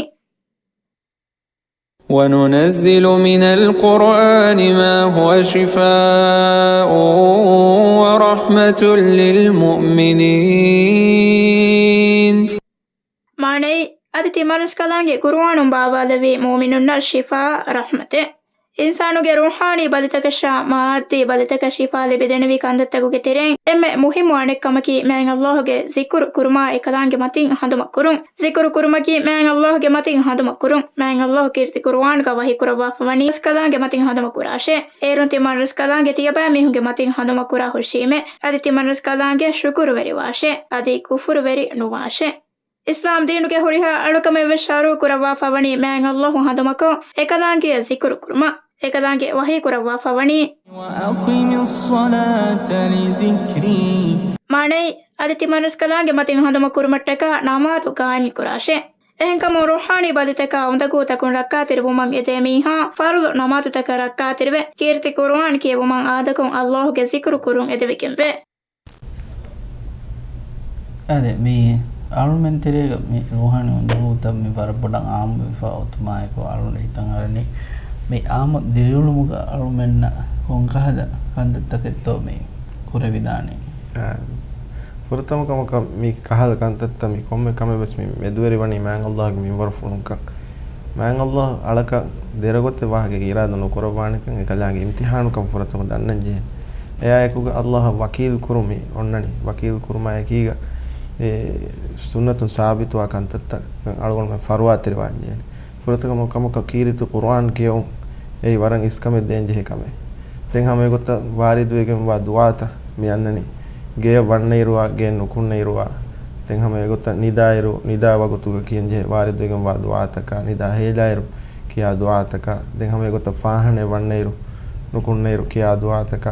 وَنُنَزِّلُ مِنَ الْقُرْآنِ مَا هُوَ شِفَاءٌ وَرَحْمَةٌ لِلْمُؤْمِنِينَ. މާނައީ، އަދި ތިމަންރަސްކަލާނގެ ޤުރުއާނުން ބާވާލެއްވީ މުއުމިނުންނަށް ޝިފާ، ރަޙްމަތެއް. އިންސާނުގެ ރޫޙާނީ ބަލިތަކަށާ މާއްދީ ބަލިތަކަށް ޝިފާ ލިބިދެނިވި ކަންތައްތަކުގެ ތެރެއިން އެންމެ މުހިއްމު އަނެއްކަމަކީ މާތް ﷲ ގެ ޒިކުރު ކުރުމާ އެކަލާނގެ މަތިން ހަނދުމަ ކުރުން. ޒިކުރު ކުރުމަކީ މާތް ﷲ ގެ މަތިން ހަނދުމަ ކުރުން. މާތް ﷲ ކީރިތި ޤުރުއާންގަ ވަޙީ ކުރައްވާފަވަނީ، ރަސްކަލާނގެ މަތިން ހަނދުމަ ކުރާށޭ. އޭރުން ތިމަން ރަސްކަލާނގެ ތިޔަބައިމީހުންގެ މަތިން ހަނދުމަ ކުރާ ހުށީމޭ. އަދި ތިމަން ރަސްކަލާނގެ ޝުކުރުވެރިވާށޭ. އަދި ކުފުރުވެރި ނުވާށޭ. އިސްލާމް ދީނުގެ ހުރިހާ އަޅުކަމެއްވެސް ޝަރުޢު ކުރައްވާފަވަނީ މާތް ﷲ ހަނދުމަކޮށް، އެކަލާނގެއަށް ޒިކުރު ކުރުމަށް. އެކަލާނގެ ވަޙީ ކުރައްވާފަވަނީ، وَأَقِمِ الصَّلَاةَ لِذِكْرِي. މާނައީ، އަދި ތިމަން ރަސްކަލާނގެ މަތިން ހަނދުމަ ކުރުމަށްޓަކާ ނަމާދު ޤާއިމް ކުރާށޭ. އެހެންކަމުން ރޫޙާނީ ބަލިތަކާ އުނދަގޫތަކުން ރައްކާތެރިވުމަށް އެދޭ މީހާ ފަރުޟު ނަމާދުތަކަށް ރައްކާތެރިވެ، ކީރިތި ޤުރުއާން ކިޔެވުމަށް އާދަކުން ﷲ ގެ ޒިކުރު ކުރުން އެދެވިގެންވޭ. އާދެ، މި އަޅުމެން ތެރޭގަ މި ރޫޙާނީ އުނދަގޫތައް މި ވަރަށް ބޮޑަށް އާއްމުވެފަ އޮތުމާއެކު، އަޅުގަނޑު ހިތަށް އަރަނީ މި އާއްމު ދިރިއުޅުމުގަ އަޅުމެންނަށް ކޮންކަހަލަ ކަންތައްތަކެއްތޯ މި ކުރެވިދާނީ؟ އާ، ފުރަތަމަ ކަމަކަށް މި ކަހަލަ ކަންތައްތައް މި ކޮންމެ ކަމެއް ވެސް މި މެދުވެރިވަނީ މާތް ﷲ ގެ މިންވަރުފުޅުންކަން. މާތް ﷲ އަޅަކަށް ދެރަގޮތެއް ވާހަކަ އިރާދަ ނުކުރައްވާނެކަން އެކަލާނގެ އިމްތިޙާނުކަން ފުރަތަމަ ދަންނަން ޖެހޭ. އެއާއެކުގަ ﷲ އަށް ވަކީލު ކުރުމީ އޮންނަނީ. ވަކީލު ކުރުމާ އެކީގަ އެ ސުންނަތުން ސާބިތުވާ ކަންތައްތައް އަޅުގަނޑުމެން ފަރުވާތެރިވާން ޖެހޭނެ. ފުރަތަމަ ކަމަކަށް ކީރިތި ޤުރުއާން ކިޔެވުން އެއީ ވަރަށް އިސްކަމެއް ދޭން ޖެހޭ ކަމެއް. ދެން ހަމަ އެގޮތަށް ވާރިދުވެގެންވާ ދުޢާތައް މި އަންނަނީ. ގެޔަށް ވަންނައިރުވާ، ގެއެއް ނުކުންނައިރުވާ، ދެން ހަމަ އެގޮތަށް ނިދާއިރު، ނިދާ ވަގުތުގަ ކިޔަންޖެހޭ ވާރިދުވެގެންވާ ދުޢާތަކާ، ނިދާ ހޭލާއިރު ކިޔާ ދުޢާތަކާ، ދެން ހަމަ އެގޮތަށް ފާހަނައެއް ވަންނައިރު، ނުކުންނައިރު ކިޔާ ދުޢާތަކާ،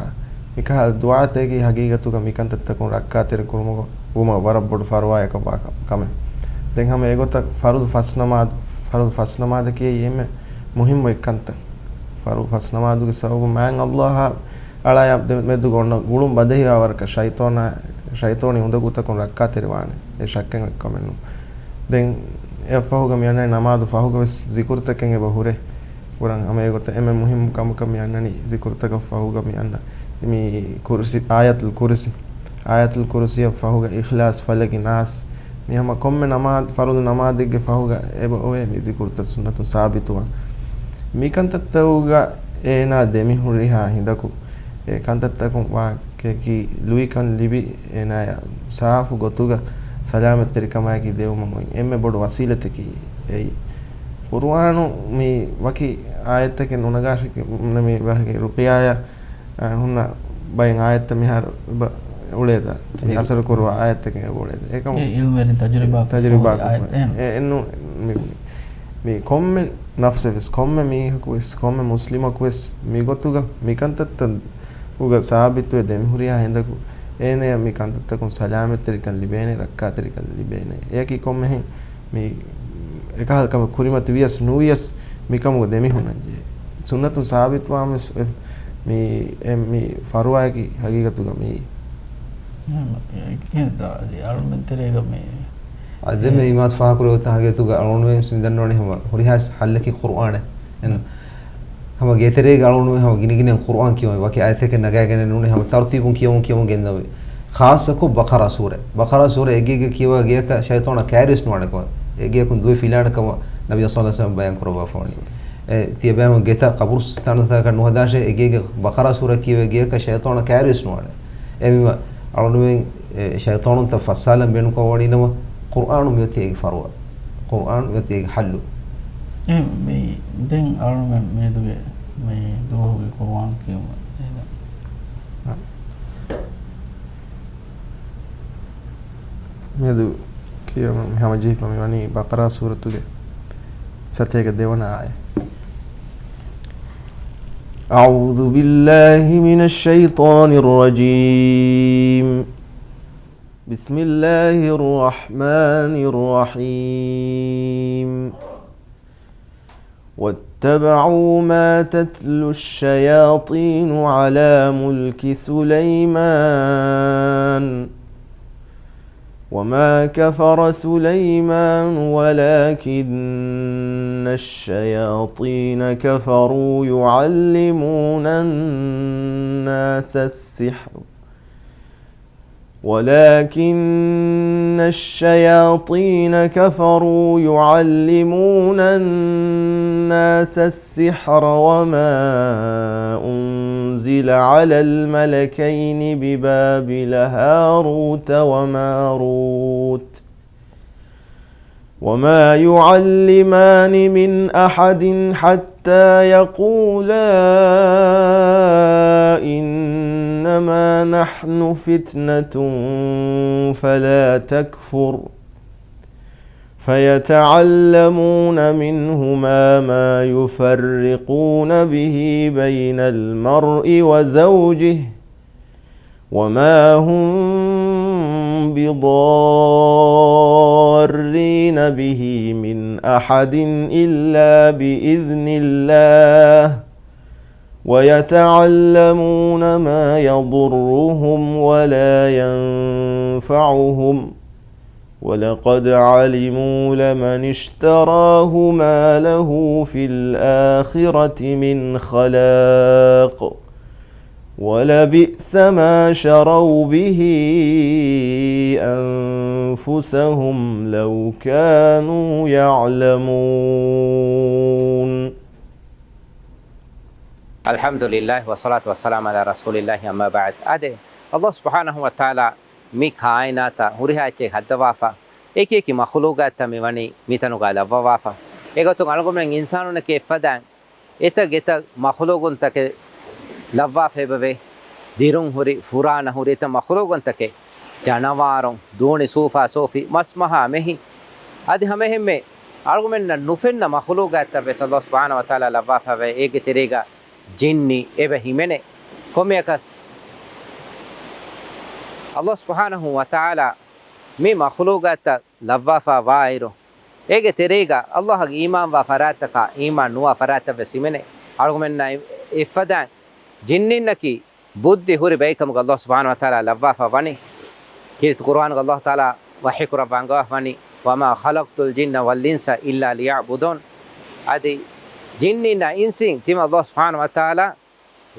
މިކަހަލަ ދުޢާތަކީ ހަގީގަތުގަ މިކަންތައްތަކުން ރައްކާތެރިކުރުމުގަ ވުމަށް ވަރަށް ބޮޑު ފަރުވާއަކަށްވާ ކަ-، ކަމެއް. ދެން ހަމަ އެގޮތަށް ފަރުޟު ފަސް ނަމާދު، ފަރުޟު ފަސް ނަމާދަކީ އެންމެ މުހިއްމު އެއްކަންތައް. ފަރުޟު ފަސް ނަމާދުގެ ސަބަބުން މާތް ﷲ އާ އަޅާއާ ދެ-، މެދުގަ އޮންނަ ގުޅުން ބަދަހިވާ ވަރަކަށް ޝައިޠޯނާ، ޝައިޠޯނީ އުނދަގޫތަކުން ރައްކާތެރިވާނެ. އެ ޝައްކެއް އެއްކަމެއް ނޫން. ދެން އެއަށްފަހުގަ މި އަންނަނީ ނަމާދު ފަހުގަ ވެސް ޒިކުރުތަކެއް އެބަ ހުރޭ. ކުރަން ހަމަ އެގޮތަށް އެންމެ މުހިއްމު ކަމަކަށް މި އަންނަނީ ޒިކުރުތަކަށް ފަހުގަ މި އަންނަ މި ކުރުސި، އާޔަތުލް ކުރުސި، އާޔަތުލް ކުރުސިއަށް ފަހުގަ އިޚްލާޞް، ފަލަގި، ނާސް، މި ހަމަ ކޮންމެ ނަމާދު، ފަރުޟު ނަމާދެއްގެ ފަހުގަ އެބަ އޮވޭ މި ޒިކުރުތައް ސުންނަތުން ސާބިތުވާން. މި ކަންތައްތަކުގަ އޭނާ ދެމިހުރިހާ ހިނދަކު އެ ކަންތައްތަކުން ވާ ކަކީ ލުއިކަން ލިބި އޭނާޔަށް ސާފު ގޮތުގަ ސަލާމަތްތެރިކަމާއެކީ ދެވުމަށް އޮތް އެންމެ ބޮޑު ވަސީލަތަކީ އެއީ. ޤުރުއާނު މި ވަކި އާޔަތްތަކެއް ނުނަގާށި، މި ވަކި ރުޤިޔާޔަށް އަ، ހުންނަ ބައެއް އާޔަތްތައް މިހާރު އެބަ އުޅޭތަ؟ މި ތަޖުރިބާ. އަސަރު ކުރުވާ އާޔަތްތަކެއް އެބަ އުޅޭތަ؟ އެކަމު އެ ޢިލްމުވެރިން ތަޖުރިބާ ކޮށްފަ ތަޖުރިބާ ހުރި ކޮށްފަ. އާޔަތް އެހެން. އެ، އެންނު މި، މި ކޮންމެ ނަފްސެއް ވެސް، ކޮންމެ މީހަކު ވެސް، ކޮންމެ މުސްލިމަކު ވެސް މި ގޮތުގަ މި ކަންތައްތައް އުގަ ސާބިތުވެ ދެމިހުރިހާ ހިނދަކު އޭނަޔަށް މި ކަންތައްތަކުން ސަލާމަތްތެރިކަން ލިބޭނެ، ރައްކާތެރިކަން ލިބޭނެ. އެއަކީ ކޮންމެހެން މި އެކަހަލަ ކަމެއް ކުރިމަތި ވިޔަސް ނުވިޔަސް މިކަމުގަ ދެމިހުންނަންޖެހޭ. ސުންނަތުން ސާބިތުވާން ވެސް އެ، މި، އެ، މި ފަރުވާއަކީ ހަގީގަތުގަ މި. އެހެން، އެ، އެ، އަޅުމެން ތެރޭގަ މި، އަދި މި އިމާމް ފާހަގަކުރެއްވި ތާ ހަގީގަތުގަ އަޅުގަނޑުމެން ވެސް މި ދަންނަވަނީ ހަމަ ހުރިހާ ހައްލަކީ ޤުރުއާނެއް. އެން. ހަމަ ގޭތެރޭގަ އަޅުގަނޑުމެން ހަމަ ގިނިގިނައިން ޤުރުއާން ކިޔަވަން ވަކި އާޔަތެއް ނަގާގެން ނޫނީ ހަމަ ތަރުތީބުން ކިޔަވަން ކިޔަވަން ގެންދަވި. ޚާއްޞަކޮށް ބަޤަރާ ސޫރަ. ބަޤަރާ ސޫރަ އެގޭގަ ކިޔަވާ ގެޔަކަށް ޝައިޠާނާ ކައިރިވެސް ނުވާނެ ކަމަށް. އެގެޔަކުން ދުވެ ފިލާނެ ކަމަށް ނަބީ ޞައްލަﷲު ޢަލައިހި ވަސައްލަމަ ބަޔާން ކުރައްވާފަ ވަނީ. އެ ތިޔަބައިމީހުން ގެތައް ޤަބުރުސްތާނުތަކަށް ނުހަދާށޭ، އެގޭގަ ބަޤަރާ ސޫރަ ކިޔަވާ ގެޔަކަށް ޝައިޠާނާ ކައިރިވެސް ނުވާނެ. އެހެންވީމަ އަޅުގަނޑުމެން އެ ޝައިޠާނުންތައް ފައްސާލަން ބޭނުންކަމަށް ވަނީ ނަމަ، ޤުރުއާނު މިއޮތީ އޭގެ ފަރުވާ. ޤުރުއާނު މިއޮތީ އޭގެ ޙައްލު. އެ މި ދެން އަޅުގަނޑުމެން މިއަދުގެ މި ދުވަހުގެ ޤުރުއާން ކިޔުމަށް އޭނަ. މިއަދު ކިޔަމުން ހަމަޖެހިފަ މި ވަނީ ބަޤަރާ ސޫރަތުގެ ސަތޭކަ ދެވަނަ އާޔަތް. أعوذ بالله من الشيطان الرجيم. بسم الله الرحمن الرحيم. واتبعوا ما تتلو الشياطين على ملك سليمان وما كفر سليمان ولكن الشياطين كفروا يعلمون الناس السحر ولكن الشياطين كفروا يعلمون الناس السحر وما أنزل على الملكين ببابل هاروت وماروت وما يعلمان من أحد حتى يقولا إنما نحن فتنة فلا تكفر فيتعلمون منهما ما يفرقون به بين المرء وزوجه وما هم بضارين به من أحد إلا بإذن الله ويتعلمون ما يضرهم ولا ينفعهم ولقد علموا لمن اشتراه ما له في الآخرة من خلاق ولبئس ما شروا به أنفسهم لو كانوا يعلمون. الحمد لله والصلاة والسلام على رسول الله، أما بعد. އާދެ، ﷲ ސުބްޙާނަހޫ ވަތަޢާލާ މި ކާއިނާތަށް ހުރިހާ އެއްޗެއް ހައްދަވާފަ، އެކި އެކި މަޚުލޫޤާތްތައް މިވަނީ މިތަނުގަ ލައްވަވާފަ. އެގޮތުން އަޅުގަނޑުމެން އިންސާނުންނަކީ އެއްފަދައިން އެތައް ގެތައް މަޚުލޫޤުންތަކެއް ލައްވާފަ އެބަވޭ. ދިރުން ހުރި، ފުރާނަ ހުރި އެތައް މަޚުލޫގުންތަކެއް، ޖަނަވާރުން، ދޫނި ސޫފާ ސޫފި، މަސް މަހާ މެހި، އަދި ހަމައެހެންމެ އަޅުގަނޑަށް ނުފެންނަ މަޚުލޫގާތައް ވެސް ﷲ ސުބްޙާނަހޫ ވަތަޢާލާ ލައްވާފައިވޭ. އޭގެ ތެރޭގަ ޖިންނި އެބަ ހިމެނޭ. ކޮންމެއަކަސް ﷲ ސުބްޙާނަހޫ ވަތަޢާލާ މި މަޚުލޫގާތައް ލައްވާފަ ވާއިރު، އޭގެ ތެރޭގަ ﷲ އަށް އީމާންވާ ފަރާތްތަކާ އީމާން ނުވާ ފަރާތްތައް ވެސް ހިމެނޭ. އަޅުގަނޑުމެންނާ އެ-، އެއްފަދައިން ޖިންނީންނަކީ ބުއްދި ހުރި ބައެއްކަމުގަ ﷲ ސުބްޙާނަހޫ ވަތަޢާލާ ލައްވާފަ ވަނީ. ކީރިތި ޤުރުއާނުގަ ﷲ ތަޢާލާ ވަޙީކުރައްވާ އަންގަވާފަ ވަނީ، "وما خلقت الجن والإنس إلا ليعبدون." އަދި ޖިންނީންނާ އިންސީން ތިމަން ﷲ ސުބްޙާނަހޫ ވަތަޢާލާ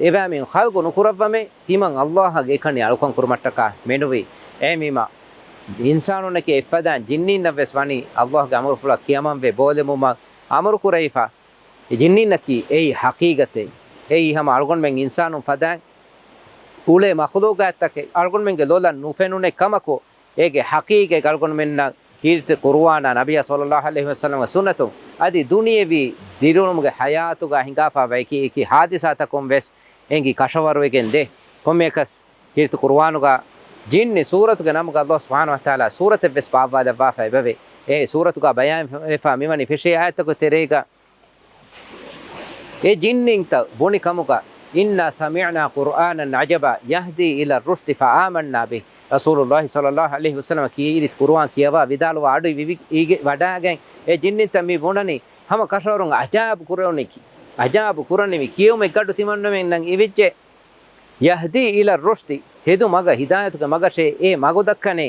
އެބައިމީހުން ޚަލްޤު ނުކުރައްވަމޭ، ތިމަން ﷲ އަށް އެކަނި އަޅުކަން ކުރުމަށްޓަކާ މެނުވީ. އެހެންވީމަ، އިންސާނުންނަކީ އެއްފަދައިން ޖިންނީންނަށް ވެސް ވަނީ ﷲ ގެ އަމުރުފުޅަށް ކިޔަމަންވެ ބޯލެމުމަށް އަމުރު ކުރެވިފަ. އެ ޖިންނީންނަކީ އެއީ ޙަޤީޤަތެއް. އެއީ ހަމަ އަޅުގަނޑުމެން އިންސާނުން ފަދައިން އުޅޭ މަޚުލޫގާތްތަކެއް އަޅުގަނޑުމެންގެ ލޮލަށް ނުފެނުނެއް ކަމަކު، އޭގެ ޙަޤީޤަތް އަޅުގަނޑުމެންނަށް ކީރިތި ޤުރުއާނާ ނަބިއްޔާ ޞައްލައްލާހު ޢަލައިހި ވަސައްލަމްގެ ސުންނަތުން އަދި ދުނިޔެވީ ދިރިއުޅުމުގެ ޙަޔާތުގަ ހިނގާފަ ވައިކި އެކި ޙާދިސާތަކުން ވެސް އެނގި ކަށަވަރުވެގެން ދޭ. ކޮންމެއަކަސް ކީރިތި ޤުރުއާނުގަ ޖިންނި ސޫރަތުގެ ނަމުގަ ﷲ ސުބްޙާނަހޫ ވަތަޢާލާ ސޫރަތެއް ވެސް ބާއްވާލައްވާފަ އެބަވޭ. އެ ސޫރަތުގަ ބަޔާންވެފަ މިވަނީ ފެށޭ އާޔަތްތަކުގެ ތެރޭގަ އެ ޖިންނިންތައް ބުނި ކަމުގަ، "إنا سمعنا قرآنا عجبا يهدي إلى الرشد فآمنا به." ރަސޫލުﷲ ޞައްލައްލާހު ޢަލައިހި ވަސައްލަމަ ކީރިތި ޤުރުއާން ކިޔަވާ ވިދާޅުވާ އަޑު އިވި-، އިވި-، އިގެ-، ވަޑާގެން އެ ޖިންނިންތައް މި ބުނަނީ ހަމަ ކަށަވަރުން އަޖާއިބު ކުރެވުނީ ކި-، އަޖާއިބު ކުރަނިވި ކިޔެވުމެއްގަޑު ތިމަންނަމެންނަށް އިވިއްޖެ. "يهدي إلى الرشد" ތެދު މަގަށް، ހިދާޔަތުގެ މަގަށޭ އެ މަގު ދައްކަނީ.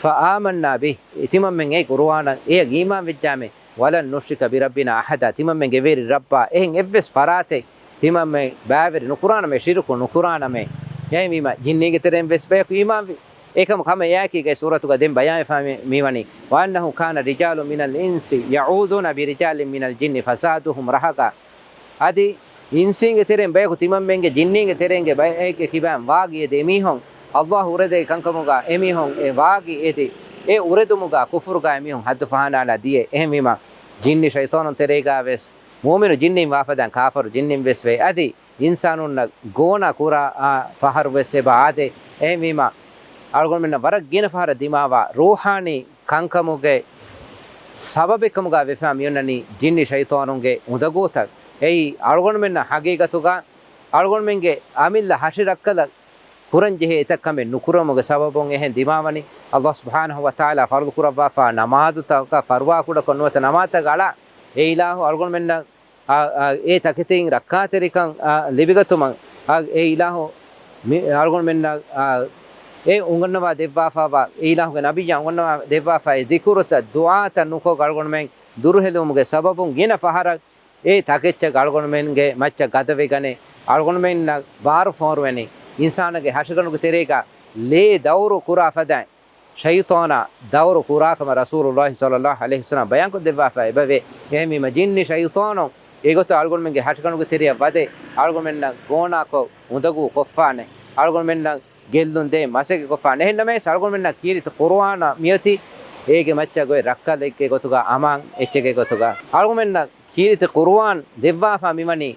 "فآمنا به" ތިމަންމެން އެ ޤުރުއާނަށް އެޔަށް އީމާން ވެއްޖާމެ. "ولن نشرك بربنا أحدا" ތިމަންމެންގެ ވެރި ރައްބާ އެހެން އެއްވެސް ފަރާތެއް ތިމަންމެން ބައިވެރި ނުކުރާނަމޭ، ޝިރުކު ނުކުރާނަމޭ. އެހެންވީމަ ޖިންނީގެ ތެރެއިން ވެސް ބަޔަކު އީމާންވި. އެކަމަކު ހަމަ އެއާއެކީގައި ސޫރަތުގަ ދެން ބަޔާންވެފަ މި-، މިވަނީ، "وأنه كان رجال من الإنس يعوذون برجال من الجن فزادوهم رهقا" އަދި އިންސީންގެ ތެރެއިން ބަޔަކު ތިމަންމެންގެ ޖިންނީންގެ ތެރެއިންގެ ބައެއްގެ ކިބައިން ވާގި އެދި އެމީހުން ﷲ ހުރެދޭ ކަންކަމުގަ އެމީހުން އެ ވާގި އެދި އެ އުރެދުމުގަ ކުފުރުގަ އެމީހުން ޙައްދު ފަހާނާލާ ދިޔަ. އެހެންވީމަ ޖިންނި ޝައިޠާނުން ތެރޭގަ ވެސް މުއުމިނު ޖިންނިން ވާފަދައިން ކާފަރު ޖިންނިން ވެސް ވޭ. އަދި އިންސާނުންނަށް ގޯނާ ކުރާ ފަހަރު ވެސް އެބަ އާދޭ. އެހެންވީމަ އަޅުގަނޑުމެންނަށް ވަރަށް ގިނަ ފަހަރަށް ދިމާވާ ރޫޙާނީ ކަންކަމުގެ ސަބަބެއްކަމުގަ ވެފަ މިއޮންނަނީ ޖިންނި ޝައިޠާނުންގެ އުނދަގޫތައް. އެއީ އަޅުގަނޑުމެންނަށް ޙަޤީޤަތުގަ އަޅުގަނޑުމެންގެ އަމިއްލަ ހަށި ރައްކަލަށް ކުރަންޖެހޭ އެތައް ކަމެއް ނުކުރުމުގެ ސަބަބުން އެހެން ދިމާވަނީ. ﷲ ސުބްޙާނަހޫ ވަތަޢާލާ ފަރުޟު ކުރައްވާފާ ނަމާދުތަކަށް ފަރުވާ ކުޑަކޮށް ނުވަތަ ނަމާދުތަކަށް އަޅާ އެ އިލާހު އަޅުގަނޑުމެންނަށް އާ، އާ، އެ ތަކެތީން ރައްކާތެރިކަން، އާ، ލިބިގަތުމަށް، އާ، އެ އިލާހު މި އަޅުގަނޑުމެންނަށް، އާ، އެ އުނގަންނަވާ ދެއްވާފާވާ، އެ އިލާހުގެ ނަބިއްޔާ އުނގަންނަވާ ދެއްވާފާ އެ ޛިކުރުތައް، ދުޢާތައް ނުކޮށް އަޅުގަނޑުމެން ދުރުހެލުމުގެ ސަބަބުން ގިނަ ފަހަރަށް އެ ތަކެއްޗަކަށް އަޅުގަނޑުމެންގެ މައްޗަށް ގަދަވެގަނެ، އަޅުގަނޑުމެންނަށް ބާރު ފޯރުވެނީ، އިންސާނާގެ ހަށިގަނޑުގެ ތެރޭގަ ލޭ ދައުރު ކުރާ ފަދައިން. ޝައިޠާނާ ދައުރު ކުރާކަމަށް ރަސޫލުﷲ ޞައްލައްލާހު ޢަލައިހި ވަސައްލަމަ ބަޔާންކޮށްދެއްވާފަ އެބަވޭ. އެހެންވީމަ ޖިންނި ޝައިޠާނުން އެގޮތަށް އަޅުގަނޑުމެންގެ ހަށިގަނޑުގެ ތެރެއަށް ވަދެ، އަޅުގަނޑުމެންނަށް ގޯނާކޮށް، އުނދަގޫ ކޮށްފާނެ، އަޅުގަނޑުމެންނަށް ގެއްލުން ދޭ މަސައްކަތް ކޮށްފާނެ. އެހެންނަމަވެސް އަޅުގަނޑުމެންނަށް ކީރިތި ޤުރުއާނާ މިއޮތީ އޭގެ މައްޗަށް ގޮތް ރައްކަލެއްގެ ގޮތުގަ، އަމާން އެއްޗެއްގެ ގޮތުގަ. އަޅުގަނޑުމެންނަށް ކީރިތި ޤުރުއާން ދެއްވާފާ މިވަނީ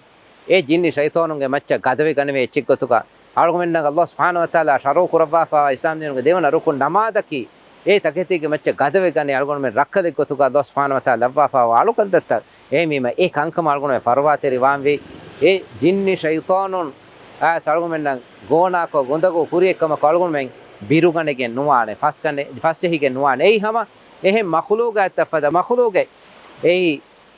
އެ ޖިންނި ޝައިޠާނުންގެ މައްޗަށް ގަދަވެގަނެވޭ އެއްޗެއްގޮތުގަ. އަޅުގަނޑުމެންނަށް ﷲ ސުބްޙާނަހޫ ވަތަޢާލާ ޝަރުޢު ކުރައްވާފާވާ އިސްލާމްދީނުގެ ދެވަނަ ރުކުން ނަމާދަކީ، އެ ތަކެތީގެ މައްޗަށް ގަދަވެގަނެ އަޅުގަނޑުމެން ރައްކަލެއްގޮތުގަ ﷲ ސުބްޙާނަހޫ ވަތަޢާލާ ލައްވާފާވާ އަޅުކަންތައްތައް. އެހެންވީމަ އެ ކަންކަމަށް އަޅުގަނޑުމެން ފަރުވާތެރިވާންވީ. އެ ޖިންނި ޝައިޠާނުން އައިސް އަޅުގަނޑުމެންނަށް ގޯނާކޮށް، އުނދަގޫ ކުރިއެއްކަމަކު އަޅުގަނޑުމެން ބިރުގަނެގެން ނުވާނެ، ފަސްގަނެ-، ފަސްޖެހިގެން ނުވާނެ. އެއީ ހަމަ އެހެން މަޚުލޫގާތައް ފަދަ މަޚުލޫގެއް. އެއީ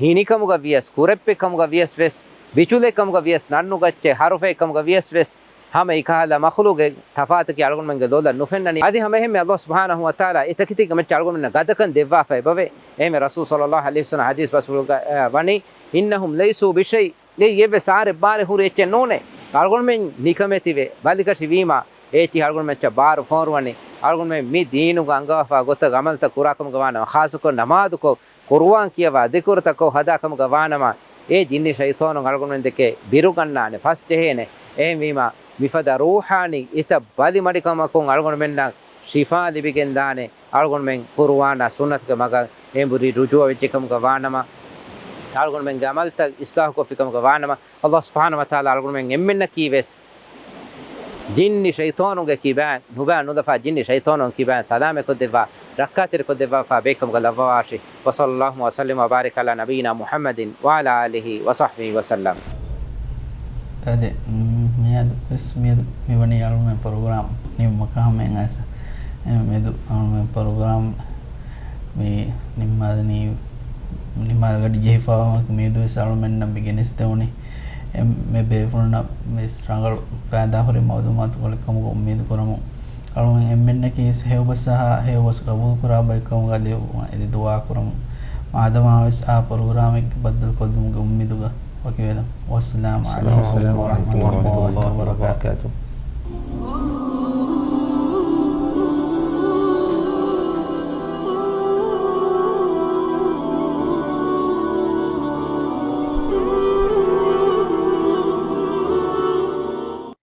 ހިނިކަމުގަ ވިޔަސް، ކުރެއްޕެއްކަމުގަ ވިޔަސް ވެސް، ބިޗުލެއްކަމުގަ ވިޔަސް، ނަންނުގައްޗެއް، ހަރުފައެއްކަމުގަ ވިޔަސް ވެސް، ހަމަ އެކަހަލަ މަޚުލޫގެއް ތަފާތަކީ އަޅުގަނޑުމެންގެ ލޮލަށް ނުފެންނަނީ. އަދި ހަމައެހެންމެ ﷲ ސުބްޙާނަހޫ ވަތަޢާލާ އެ ތަކެތީގެ މައްޗަށް އަޅުގަނޑުމެންނަށް ގަދަކަން ދެއްވާފަ އެބަވޭ. އެހެންމެ ރަސޫލު ޞައްލައްލާހު ޢަލައިހި ވަސައްލަމަ ޙަދީޘް ބަސްފުޅުގަ، އަ، ވަނީ، "إنهم ليسوا بشيء" އެއީ އެއްވެސް އާރެއް ބާރެއް ހުރި އެއްޗެއް ނޫނޭ. އަޅުގަނޑުމެން ނިކަމެތިވެ، ބަލިކަށި ވީމާ، އޭތި އަޅުގަނޑުމެން މައްޗަށް ބާރު ފޯރުވަނީ. އަޅުގަނޑުމެން މި ދީނުގަ އަންގަވާފާ ގޮތަށް ޢަމަލުތައް ކުރާކަމުގަ ވާނަމަ، ޚާއްޞަކޮށް ނަމާދުކޮށް، ޤުރުއާން ކިޔަވާ، ޛިކުރުތައް ކޮށް ހަދާ ކަމުގަ ވާނަމަ، އެ ޖިންނި ޝައިޠާނުން އަޅުގަނޑުމެން ދެކެ ބިރުގަންނާނެ، ފަސްޖެހޭނެ. އެހެންވީމާ، މިފަދަ ރޫޙާނީ އެތައް ބަލިމަޑިކަމަކުން އަޅުގަނޑުމެންނަށް ޝިފާ ލިބިގެންދާނެ. އަޅުގަނޑުމެން ޤުރުއާނާ ސުންނަތުގެ މަގަށް އެނބުރި ރުޖޫޢަވެއްޖެކަމުގަ ވާނަމަ، އަޅުގަނޑުމެންގެ ޢަމަލުތައް އިޞްލާޙުކޮށްފިކަމުގަ ވާނަމަ، ﷲ ސުބްޙާނަހޫ ވަތަޢާލާ އަޅުގަނޑުމެން އެންމެންނަކީ ވެސް ޖިންނި ޝައިޠާނުގެ ކިބައިން، ނުބައި ނުލަފާ ޖިންނި ޝައިޠާނުން ކިބައިން ސަލާމަތް ކޮށްދެއްވާ، ރައްކާތެރި ކޮށްދެއްވާފާ ބޭކަމުގަ ލައްވަވާށި. وصلى الله وسلم وبارك على نبينا محمد وعلى آله وصحبه وسلم. އަދި، މް، މިއަދު ވެސް، މިއަދު މިވަނީ އަޅުމެން ޕްރޮގްރާމް ނިމުމަކަށް ހަމައަށް އައިސް. އެ، މެދު އަޅުމެން ޕްރޮގްރާމް މި ނިންމާލަނީ، ނިންމާލަ ގަޑި ޖެހިފައިވުމަކީ މިއަދުވެސް އަޅުމެންނަށް މި ގެނެސްދެވުނީ އެންމެ ބޭފުޅުންނަށް ވެސް ރަނގަޅު ފައިދާހުރި މައުލޫމާތުކޮޅެއް ކަމުގަ އުއްމީދު ކުރަމުން، އަޅުމެން އެންމެންނަކީ ހެޔޮބަސް އަހާ، ހެޔޮބަސް ގަބޫލުކުރާ ބައެއް ކަމުގަ ލެއުމަށް އެދި ދުޢާ ކުރަމުން، މާދަމާވެސް އާ ޕްރޮގްރާމެއްގެ ބައްދަލު ކޮށްލުމުގެ އުއްމީދުގަ ވަކިވެލަން. ވައްސަލާމު ޢަލައިކުމް ވަރަޙްމަތުﷲ ވަބަރަކާތުހު.